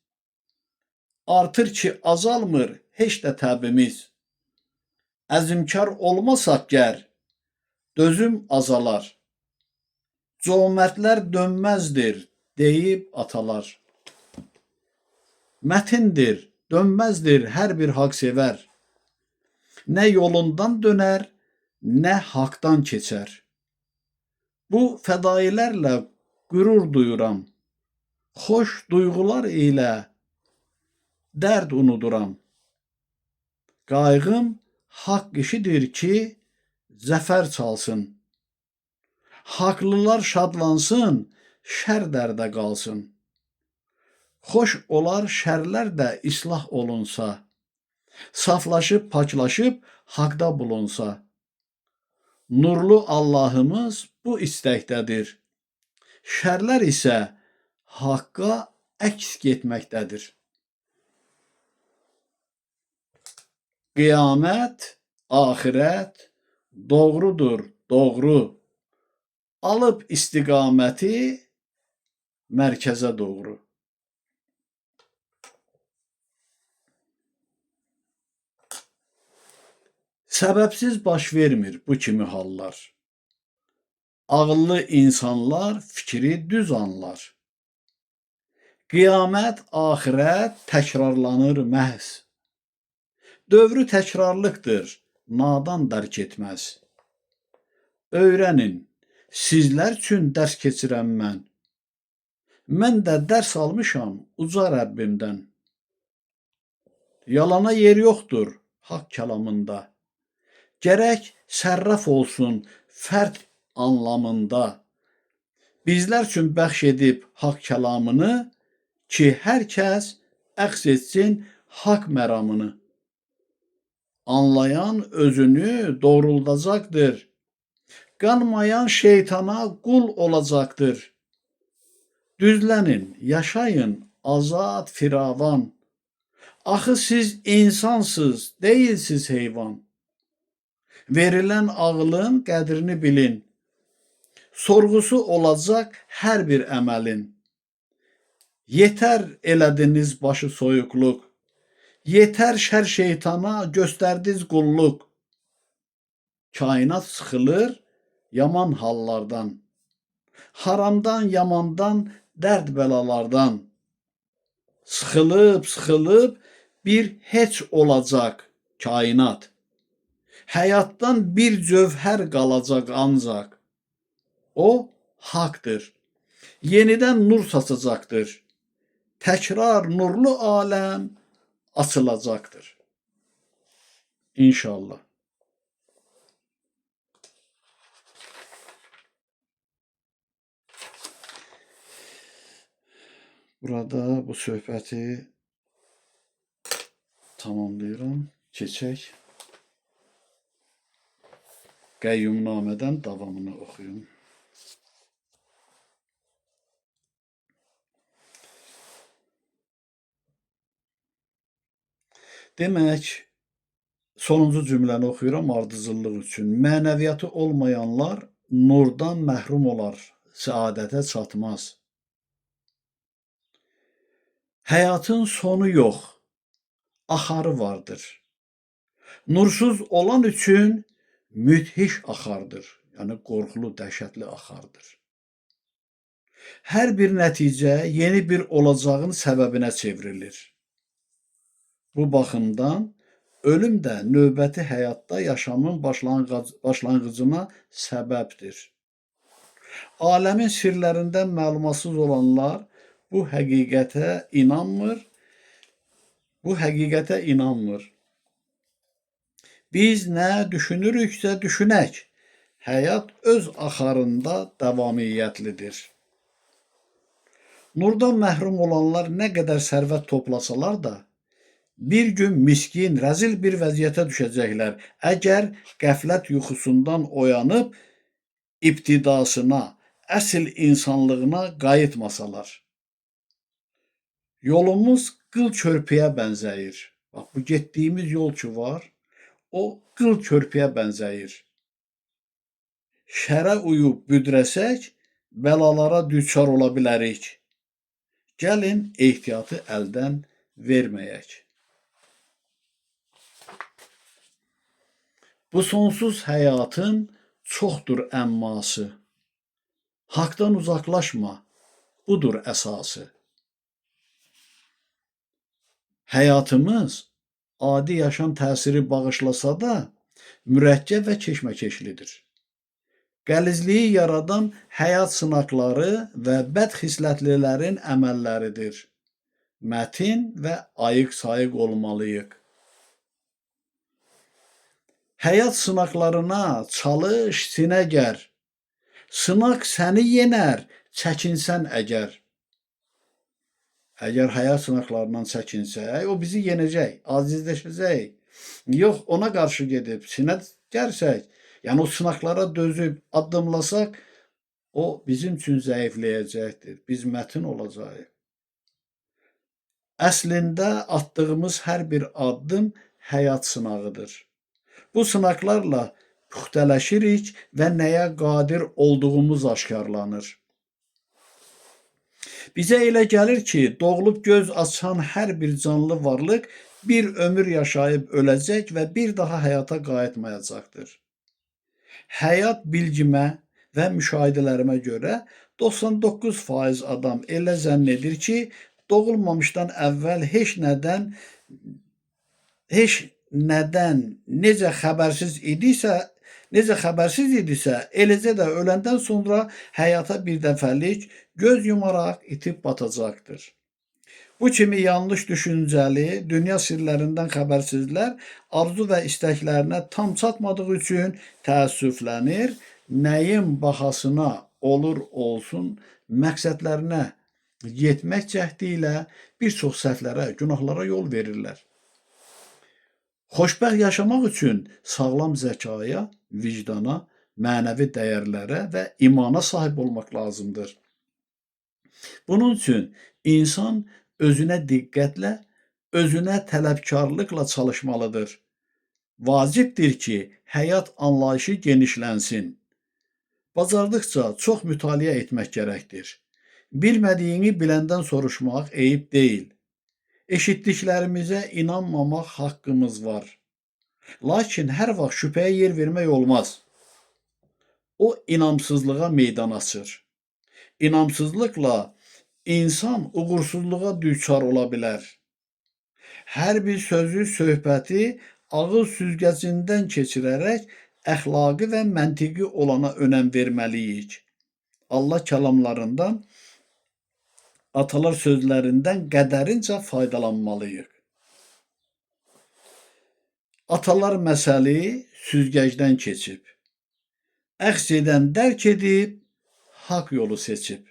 Artır ki, azalmır heç də təbimiz. Əzmkar olmasaq gər, dözüm azalar. Cömərtlər dönməzdir, Deyib atalar. Mətindir, dönməzdir hər bir haqq sevər. Nə yolundan dönər, nə haqdan keçər. Bu fədailərlə qürur duyuram. Xoş duyğular ilə dərd unuduram. Qayğım haqq işidir ki, zəfər çalsın. Haqlılar şadlansın, şər dərdə qalsın. Xoş olar şərlər də islah olunsa, saflaşıb, paklaşıb haqda bulunsa. Nurlu Allahımız bu istəkdədir. Şərlər isə haqqa əks getməkdədir. Qiyamət, axirət doğrudur, doğru. Alıb istiqaməti mərkəzə doğru. Səbəbsiz baş vermir bu kimi hallar. Ağıllı insanlar fikri düz anlar. Qiyamət, axirət təkrarlanır məhz. Dövrü təkrarlıqdır, nadan dərk etməz. Öyrənin, sizlər üçün dərs keçirəm mən. Mən də dərs almışam uca Rəbbimdən. Yalana yer yoxdur haqq kəlamında. Gərək sərraf olsun fərd anlamında. Bizlər üçün bəxş edib haqq kəlamını ki, hər kəs əxz etsin haqq məramını. Anlayan özünü doğruldacaqdır. Qanmayan şeytana qul olacaqdır. Düzlənin, yaşayın azad firavan. Axı siz insansız, deyilsiz heyvan. Verilən ağlın qədrini bilin. Sorğusu olacaq hər bir əməlin. Yetər elədiniz başı soyuqluq. Yetər şər şeytana göstərdiniz qulluq. Kainat sıxılır yaman hallardan. Haramdan, yamandan, dərd bəlalardan. Sıxılıb, sıxılıb bir heç olacaq kainat. Həyatdan bir cövhər qalacaq ancaq. O haqdır. Yenidən nur saçacaqdır. Təkrar nurlu aləm açılacaqdır. İnşallah. Burada bu söhbəti tamamlayıram. Keçək. Qəyyumnamədən davamını oxuyum. Demək, sonuncu cümləni oxuyuram ardıcıllıq üçün. Mənəviyyatı olmayanlar nurdan məhrum olar, səadətə çatmaz. Həyatın sonu yox, axarı vardır. Nursuz olan üçün müthiş axardır. Yəni qorxulu, dəhşətli axardır. Hər bir nəticə yeni bir olacağın səbəbinə çevrilir. Bu baxımdan ölüm də növbəti həyatda yaşamın başlanğıcına səbəbdir. Aləmin sirlərindən məlumatsız olanlar bu həqiqətə inanmır. Bu həqiqətə inanmır. Biz nə düşünürüksə düşünək, həyat öz axarında davamiyyətlidir. Nurdan məhrum olanlar nə qədər sərvət toplasalar da, bir gün miskin, rəzil bir vəziyyətə düşəcəklər. Əgər qəflət yuxusundan oyanıb ibtidasına, əsl insanlığına qayıtmasalar. Yolumuz qıl körpüyə bənzəyir. Bax, bu getdiyimiz yol ki var, o qıl körpüyə bənzəyir. Şərə uyub büdrəsək, bəlalara düçar ola bilərik. Gəlin ehtiyatı əldən verməyək. Bu sonsuz həyatın çoxdur əmması. Haqdan uzaqlaşma, Budur əsası. Həyatımız adi yaşam təsiri bağışlasa da, mürəkkəb və keşməkeşlidir. Qəlizliyi yaradan həyat sınaqları və bəd xislətlilərin əməlləridir. Mətin və ayıq-sayıq olmalıyıq. Həyat sınaqlarına çalış, sinə gər. Sınaq səni yenər, çəkinsən əgər. Əgər həyat sınaqlarından çəkinsək, o bizi yenəcək, acizləşəcək. Yox, ona qarşı gedib sinə gərsək, yəni o sınaqlara dözüb addımlasaq, o bizim üçün zəifləyəcəkdir. Biz mətin olacağıq. Əslində atdığımız hər bir addım həyat sınağıdır. Bu sınaqlarla püxtələşirik və nəyə qadir olduğumuz aşkarlanır. Bizə elə gəlir ki, doğulub göz açan hər bir canlı varlıq bir ömür yaşayıb öləcək və bir daha həyata qayıtmayacaqdır. Həyat bilgimə və müşahidələrimə görə 99% adam elə zənn edir ki, doğulmamışdan əvvəl heç nədən necə xəbərsiz idisə, eləcə də öləndən sonra həyata bir dəfəlik göz yumaraq itib batacaqdır. Bu kimi yanlış düşüncəli, dünya sirlərindən xəbərsizlər arzu və istəklərinə tam çatmadığı üçün təəssüflənir, nəyin bahasına olur olsun məqsədlərinə yetmək cəhdi ilə bir çox səhvlərə, günahlara yol verirlər. Xoşbəxt yaşamaq üçün sağlam zəkaya, vicdana, mənəvi dəyərlərə və imana sahib olmaq lazımdır. Bunun üçün insan özünə diqqətlə, özünə tələbkarlıqla çalışmalıdır. Vacibdir ki, həyat anlayışı genişlənsin. Bacardıqca çox mütaliə etmək gərəkdir. Bilmədiyini biləndən soruşmaq eyib deyil. Eşitdiklərimizə inanmamaq haqqımız var. Lakin hər vaxt şübhəyə yer vermək olmaz. O inamsızlığa meydan açır. İnamsızlıqla insan uğursuzluğa düçar ola bilər. Hər bir sözü, söhbəti ağıl süzgəcindən keçirərək əxlaqi və məntiqi olana önəm verməliyik. Allah kəlamlarından, atalar sözlərindən qədərincə faydalanmalıyıq. Atalar məsəli süzgəcdən keçib, əxz edən dərk edib, haqq yolu seçib.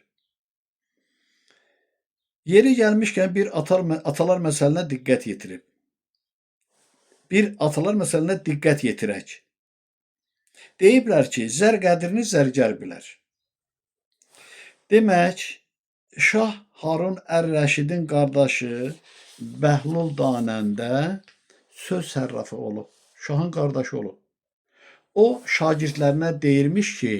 Yeri gəlmişkən bir atalar məsəlinə diqqət yetirib. Bir atalar məsəlinə diqqət yetirək. Deyiblər ki, zər qədrini zərgər bilər. Demək, Şah Harun Ər-Rəşidin qardaşı Bəhlul Danəndə söz sərrafı olub. Şahın qardaşı olub. O, şagirdlərinə deyirmiş ki,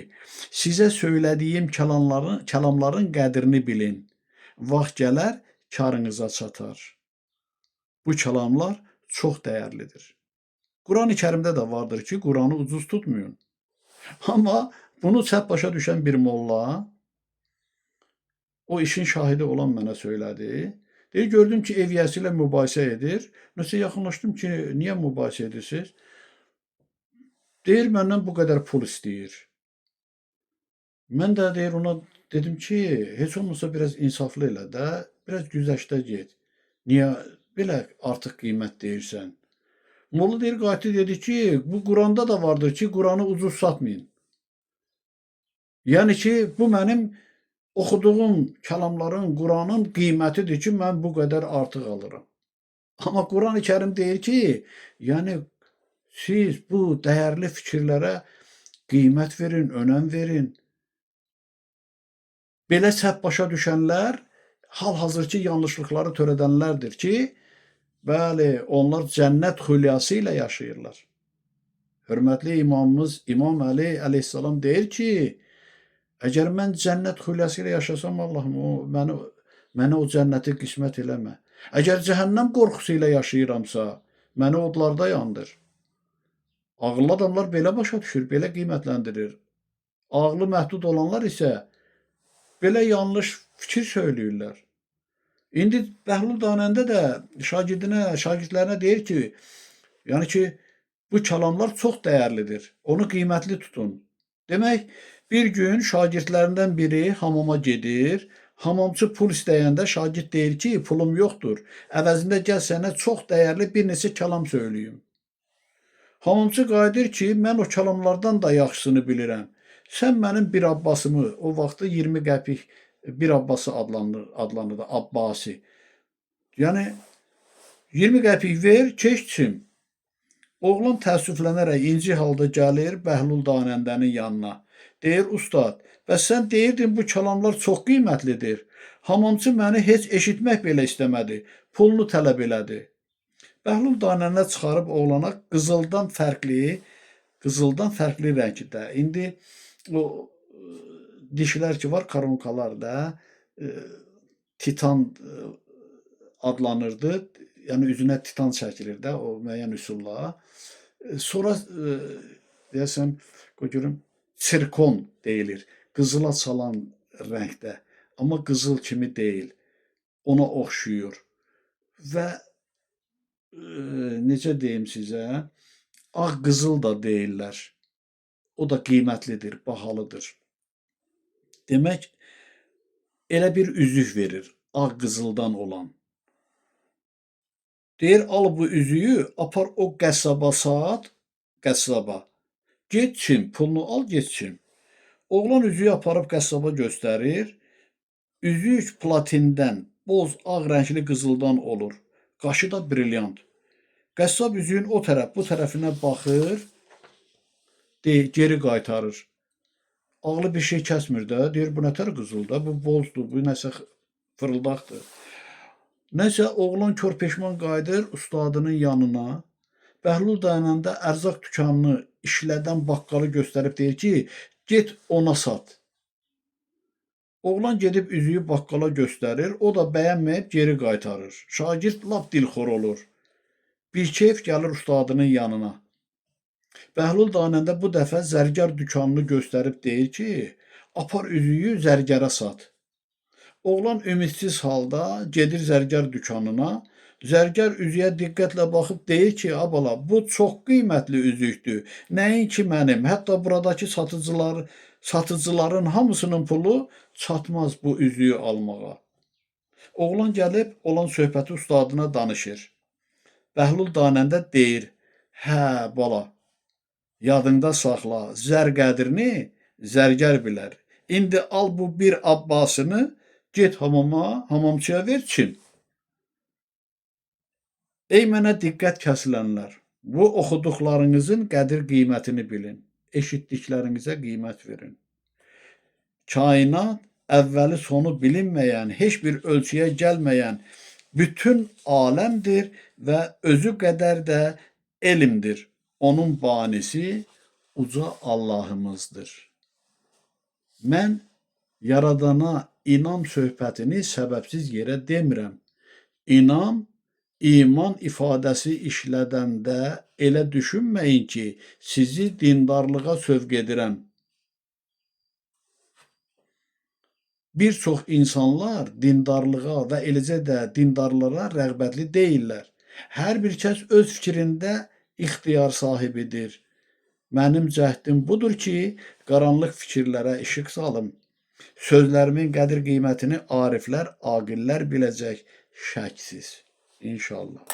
sizə söylədiyim kəlamların qədrini bilin. Vaxt gələr, karınıza çatar. Bu kəlamlar çox dəyərlidir. Quran-ı Kərimdə də vardır ki, Quranı ucuz tutmayın. Amma bunu səhv başa düşən bir molla, o işin şahidi olan mənə söylədi. Deyir, gördüm ki, ev yiyəsi ilə mübahisə edir. Nəsə yaxınlaşdım ki, niyə mübahisə edirsiniz? Deyir, məndən bu qədər pul istəyir. Mən də deyir, ona dedim ki, heç olmasa biraz insaflı elə də, biraz güzəştə get. Niyə belə artıq qiymət deyirsən? Molla deyir, qayıtdı dedi ki, bu Quranda da vardır ki, Quranı ucuz satmayın. Yəni ki, bu mənim oxuduğum kəlamların, Quranın qiymətidir ki, mən bu qədər artıq alıram. Amma Quran-ı Kərim deyir ki, yəni siz bu dəyərli fikirlərə qiymət verin, önəm verin. Belə səhv başa düşənlər hal-hazırki yanlışlıqları törədənlərdir ki, bəli, onlar cənnət xülyası ilə yaşayırlar. Hörmətli imamımız İmam Əli əleyhissalam deyir ki, əgər mən cənnət xülyası ilə yaşasam, Allahım, o mənə o cənnəti qismət eləmə. Əgər cəhənnəm qorxusu ilə yaşayıramsa, məni odlarda yandır. Ağıllı adamlar belə başa düşür, belə qiymətləndirir. Ağlı məhdud olanlar isə Belə yanlış fikir söyləyirlər. İndi Bəhlul Danəndə də şagirdinə, şagirdlərinə deyir ki, yəni ki, bu kəlamlar çox dəyərlidir. Onu qiymətli tutun. Demək, bir gün şagirdlərindən biri hamama gedir. Hamamçı pul istəyəndə şagird deyir ki, pulum yoxdur. Əvəzində gəl sənə çox dəyərli bir neçə kəlam söyləyim. Hamamçı qayıdır ki, mən o kəlamlardan da yaxşısını bilirəm. Sən mənim bir Abbasımı, o vaxtı 20 qəpik bir Abbası adlanırdı, Abbasi. Yəni 20 qəpik ver, keç çim. Oğlan təəssüflənərək inci halda gəlir Bəhlul Danəndənin yanına. Deyir, ustad, bəs sən deyirdin bu kəlamlar çox qiymətlidir. Hamamçı məni heç eşitmək belə istəmədi. Pulunu tələb elədi. Bəhlul Danəndə çıxarıb oğlana qızıldan fərqli rəngdə. İndi o dişlər ki var, koronkalar da titan adlanırdı. Yəni üzünə titan çəkilir də o müəyyən üsulla. Sonra deyəsən, qoy görüm, sirkon deyilir. Qızıla çalan rəngdə. Amma qızıl kimi deyil. Ona oxşuyur. Və necə deyim sizə, ağ qızıl da deyirlər. O da qiymətlidir, bahalıdır. Demək, elə bir üzük verir, ağ qızıldan olan. Deyir, al bu üzüyü, apar o qəssaba sat, qəssaba. Get çim, pulunu al, get çim. Oğlan üzüyü aparıb qəssaba göstərir. Üzük platindən, boz, ağ rəngli qızıldan olur. Qaşı da brilyant. Qəssab üzüyün o tərəf, bu tərəfinə baxır, geri qaytarır. Ağlı bir şey kəsmir də. Deyir, bu nətər qızıl da, bu bozdur, bu nəsə fırıldaqdır. Nəsə, oğlan kör peşman qayıdır ustadının yanına. Bəhlul Danəndə ərzaq dükanını işlədən baqqalı göstərib deyir ki, get ona sat. Oğlan gedib üzüyü baqqala göstərir, o da bəyənməyib geri qaytarır. Şagird lap dilxor olur. Bir keyf gəlir ustadının yanına. Bəhlul Danəndə bu dəfə zərgər dükanını göstərib deyir ki, apar üzüyü zərgərə sat. Oğlan ümidsiz halda gedir zərgər dükanına. Zərgər üzüyə diqqətlə baxıb deyir ki, a bala, bu çox qiymətli üzükdür. Nəinki mənim, hətta buradakı satıcıların hamısının pulu çatmaz bu üzüyü almağa. Oğlan gəlib olan söhbəti ustadına danışır. Bəhlul Danəndə deyir, hə bala, yadında saxla, zər qədrini zərgər bilər. İndi al bu bir Abbasını, get hamama, hamamçıya ver çim. Ey mənə diqqət kəsilənlər, bu oxuduqlarınızın qədir qiymətini bilin, eşitdiklərinizə qiymət verin. Kainat əvvəli sonu bilinməyən, heç bir ölçüyə gəlməyən bütün aləmdir və özü qədər də elmdir. Onun banisi uca Allahımızdır. Mən Yaradana inam söhbətini səbəbsiz yerə demirəm. İnam, iman ifadəsi işlədəndə elə düşünməyin ki, sizi dindarlığa sövq edirəm. Bir çox insanlar dindarlığa və eləcə də dindarlara rəğbətli deyillər. Hər bir kəs öz fikrində ixtiyar sahibidir. Mənim cəhdim budur ki, qaranlıq fikirlərə işıq salım. Sözlərimin qədir qiymətini ariflər, aqillər biləcək şəksiz. İnşallah.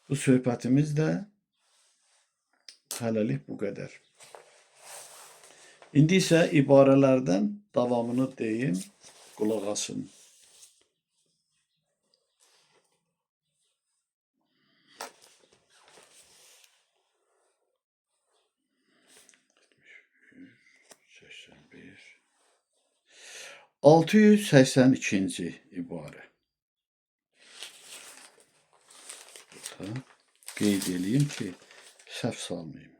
Bu söhbətimiz də hələlik bu qədər. İndi isə ibarələrdən davamını deyim, qulaq asın. Bir. 682-ci ibarə. Burada qeyd eləyim ki, səhv salmayım.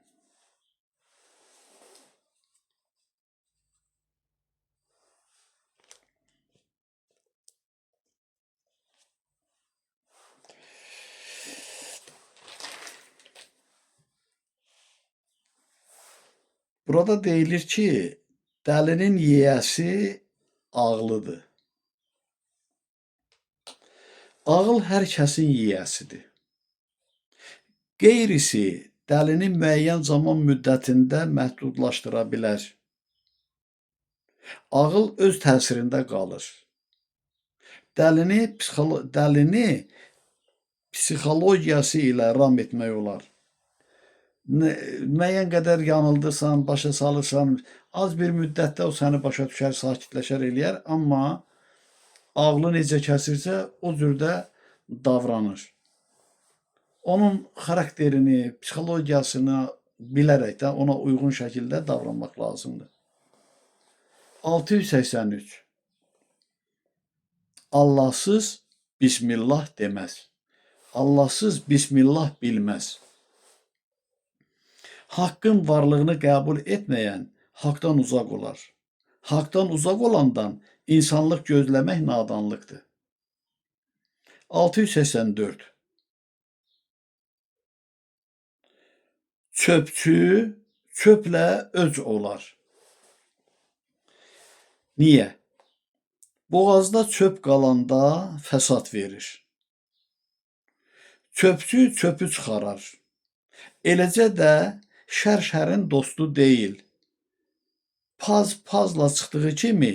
Burada deyilir ki, dəlinin yiyəsi ağlıdır. Ağıl hər kəsin yiyəsidir. Qeyrisi dəlini müəyyən zaman müddətində məhdudlaşdıra bilər. Ağıl öz təsirində qalır. Dəlini psixologiyası ilə ram etmək olar. Müəyyən qədər yanıldırsan, başa salırsan, az bir müddətdə o səni başa düşər, sakitləşər, eləyər, amma ağlı necə kəsirsə, o cürdə davranır. Onun xarakterini, psixologiyasını bilərək də ona uyğun şəkildə davranmaq lazımdır. 683. Allahsız Bismillah deməz. Allahsız Bismillah bilməz. Haqqın varlığını qəbul etməyən haqdan uzaq olar. Haqdan uzaq olandan insanlıq gözləmək nadanlıqdır. 684. Çöpçü çöplə öc olar. Niyə? Boğazda çöp qalanda fəsad verir. Çöpçü çöpü çıxarar. Eləcə də şər şərin dostu deyil. Paz pazla çıxdığı kimi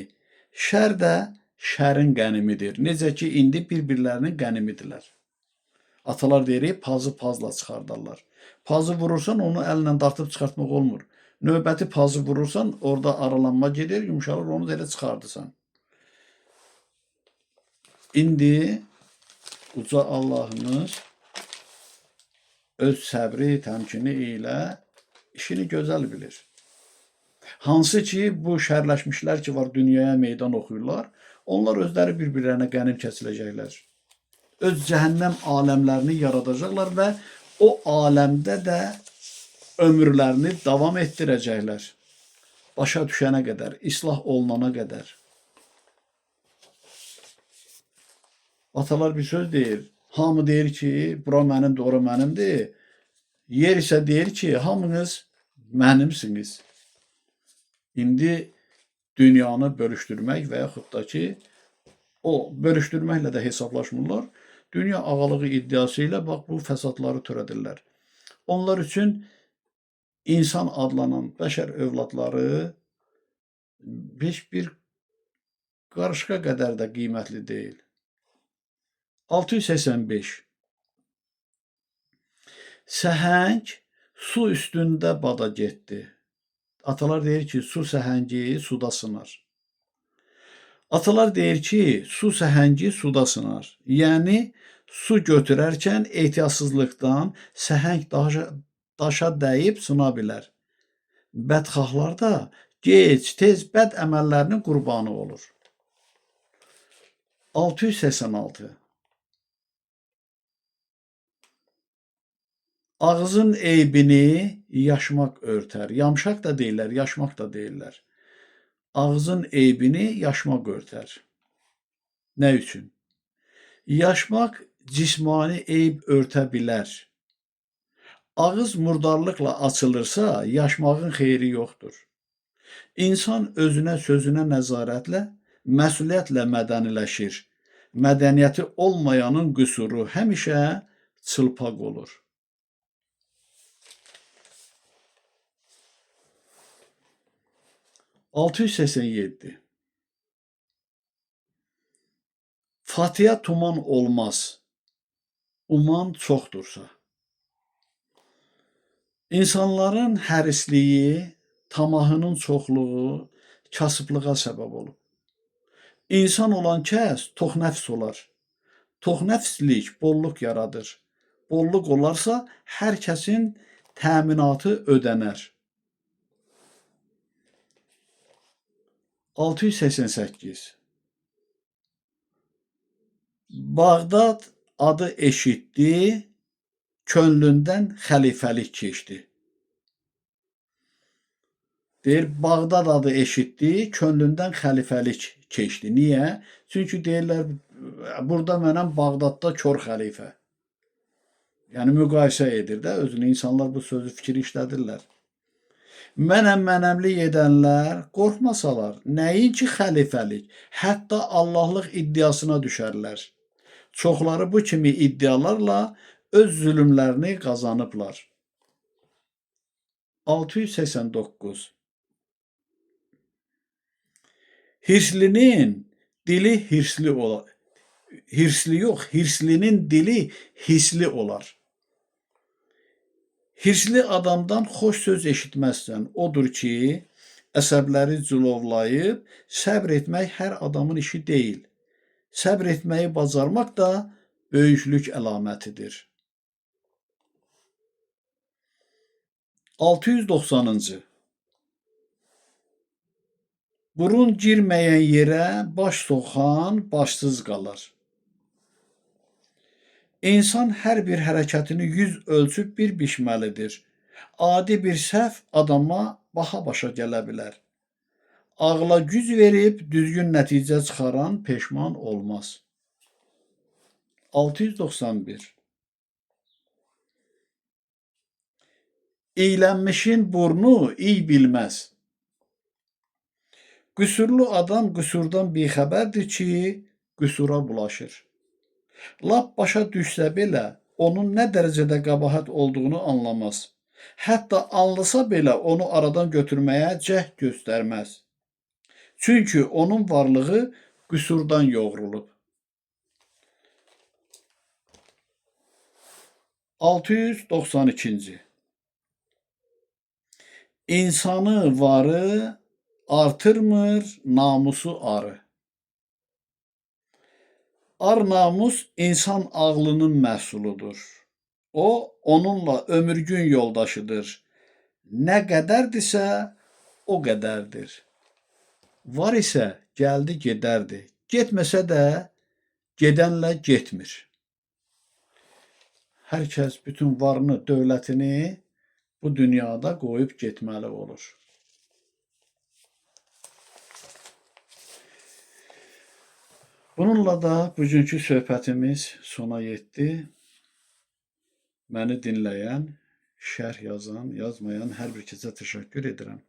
şər də şərin qənimidir. Necə ki, indi bir-birlərinin qənimidirlər. Atalar deyir, pazı pazla çıxardarlar. Pazı vurursan, onu əllə dartıb çıxartmaq olmur. Növbəti pazı vurursan, orada aralanma gedir, yumşalır, onu da elə çıxardısan. İndi uca Allahımız öz səbri, təmkini ilə işini gözəl bilir. Hansı ki, bu şərləşmişlər ki var, dünyaya meydan oxuyurlar, onlar özləri bir-birlərinə qənim kəsiləcəklər. Öz cəhənnəm aləmlərini yaradacaqlar və o aləmdə də ömürlərini davam etdirəcəklər. Başa düşənə qədər, islah olunana qədər. Atalar bir söz deyir. Hamı deyir ki, bura mənimdir, ora mənimdir. Yer isə deyir ki, hamınız mənimsiniz. İndi dünyanı bölüşdürmək və yaxud da ki, o bölüşdürməklə də hesablaşmırlar. Dünya ağalığı iddiası ilə bax bu fəsadları törədirlər. Onlar üçün insan adlanan bəşər övladları heç bir qarışqa qədər də qiymətli deyil. 685. Səhəng su üstündə bada getdi. Atalar deyir ki, su səhəngi suda sınar. Atalar deyir ki, su səhəngi suda sınar. Yəni, su götürərkən ehtiyatsızlıqdan səhəng daşa dəyib sına bilər. Bədxahlar da gec, tez bəd əməllərinin qurbanı olur. 686. Ağzın eybini yaşmaq örtər. Yamşaq da deyirlər, yaşmaq da deyirlər. Ağzın eybini yaşmaq örtər. Nə üçün? Yaşmaq cismani eyb örtə bilər. Ağız murdarlıqla açılırsa, yaşmağın xeyri yoxdur. İnsan özünə, sözünə nəzarətlə, məsuliyyətlə mədəniləşir. Mədəniyyəti olmayanın qüsuru həmişə çılpaq olur. 687. Fatiha tuman olmaz, uman çoxdursa. İnsanların hərisliyi, tamahının çoxluğu kasıblığa səbəb olub. İnsan olan kəs toxnəfs olar. Toxnəfslik bolluq yaradır. Bolluq olarsa, hər kəsin təminatı ödənər. 688. Bağdad adı eşitdi, könlündən xəlifəlik keçdi. Deyir, Bağdad adı eşitdi, könlündən xəlifəlik keçdi. Niyə? Çünki deyirlər, burada mənəm Bağdadda kor xəlifə. Yəni, müqayisə edir də, özünü insanlar bu sözü, fikri işlədirlər. Mənəm mənəmlik edənlər qorxmasalar, nəinki xəlifəlik, hətta Allahlıq iddiasına düşərlər. Çoxları bu kimi iddialarla öz zülmlərini qazanıblar. 689. Hirslinin dili hirsli olar. Hirsli yox, hirslinin dili hisli olar. Hirsli adamdan xoş söz eşitməzsən. Odur ki, əsəbləri cilovlayıb səbr etmək hər adamın işi deyil. Səbr etməyi bacarmaq da böyüklük əlamətidir. 690-cı. Burun girməyən yerə baş soxan başsız qalar. İnsan hər bir hərəkətini 100 ölçüb bir biçməlidir. Adi bir səhv adama baha başa gələ bilər. Ağla güc verib düzgün nəticə çıxaran peşman olmaz. 691. İylənmişin burnu iy bilməz. Qüsurlu adam qüsurdan bixəbərdir ki, qüsura bulaşır. Lap başa düşsə belə, onun nə dərəcədə qəbahət olduğunu anlamaz. Hətta anlasa belə onu aradan götürməyə cəhd göstərməz. Çünki onun varlığı qüsurdan yoğrulub. 692-ci. İnsanı varı artırmır, namusu arı. Ar namus insan ağlının məhsuludur. O, onunla ömürgün yoldaşıdır. Nə qədərdirsə, o qədərdir. Var isə gəldi gedərdi. Getməsə də gedənlə getmir. Hər kəs bütün varını, dövlətini bu dünyada qoyub getməli olur. Bununla da bugünkü söhbətimiz sona yetdi. Məni dinləyən, şərh yazan, yazmayan hər bir kəsə təşəkkür edirəm.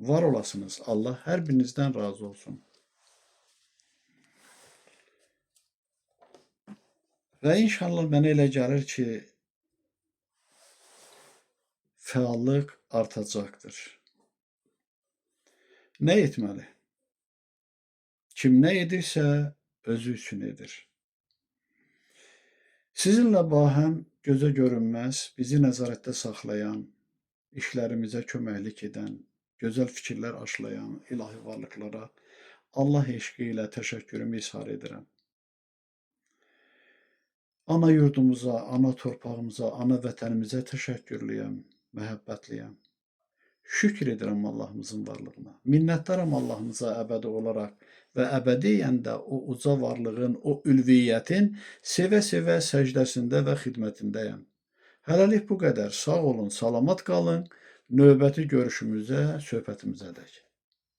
Var olasınız. Allah hər birinizdən razı olsun. Və inşallah mənə elə gəlir ki, fəallıq artacaqdır. Nə etməli? Kim nə edirsə, özü üçün edir. Sizinlə bahəm gözə görünməz, bizi nəzarətdə saxlayan, işlərimizə köməklik edən, gözəl fikirlər aşılayan ilahi varlıqlara Allah eşqi ilə təşəkkürümü izhar edirəm. Ana yurdumuza, ana torpağımıza, ana vətənimizə təşəkkürlüyəm, məhəbbətliyəm. Şükr edirəm Allahımızın varlığına. Minnətdaram Allahımıza əbədi olaraq və əbədiyyən də o uca varlığın, o ülviyyətin sevə-sevə səcdəsində və xidmətindəyəm. Hələlik bu qədər. Sağ olun, salamat qalın. Növbəti görüşümüzə, söhbətimizə dək.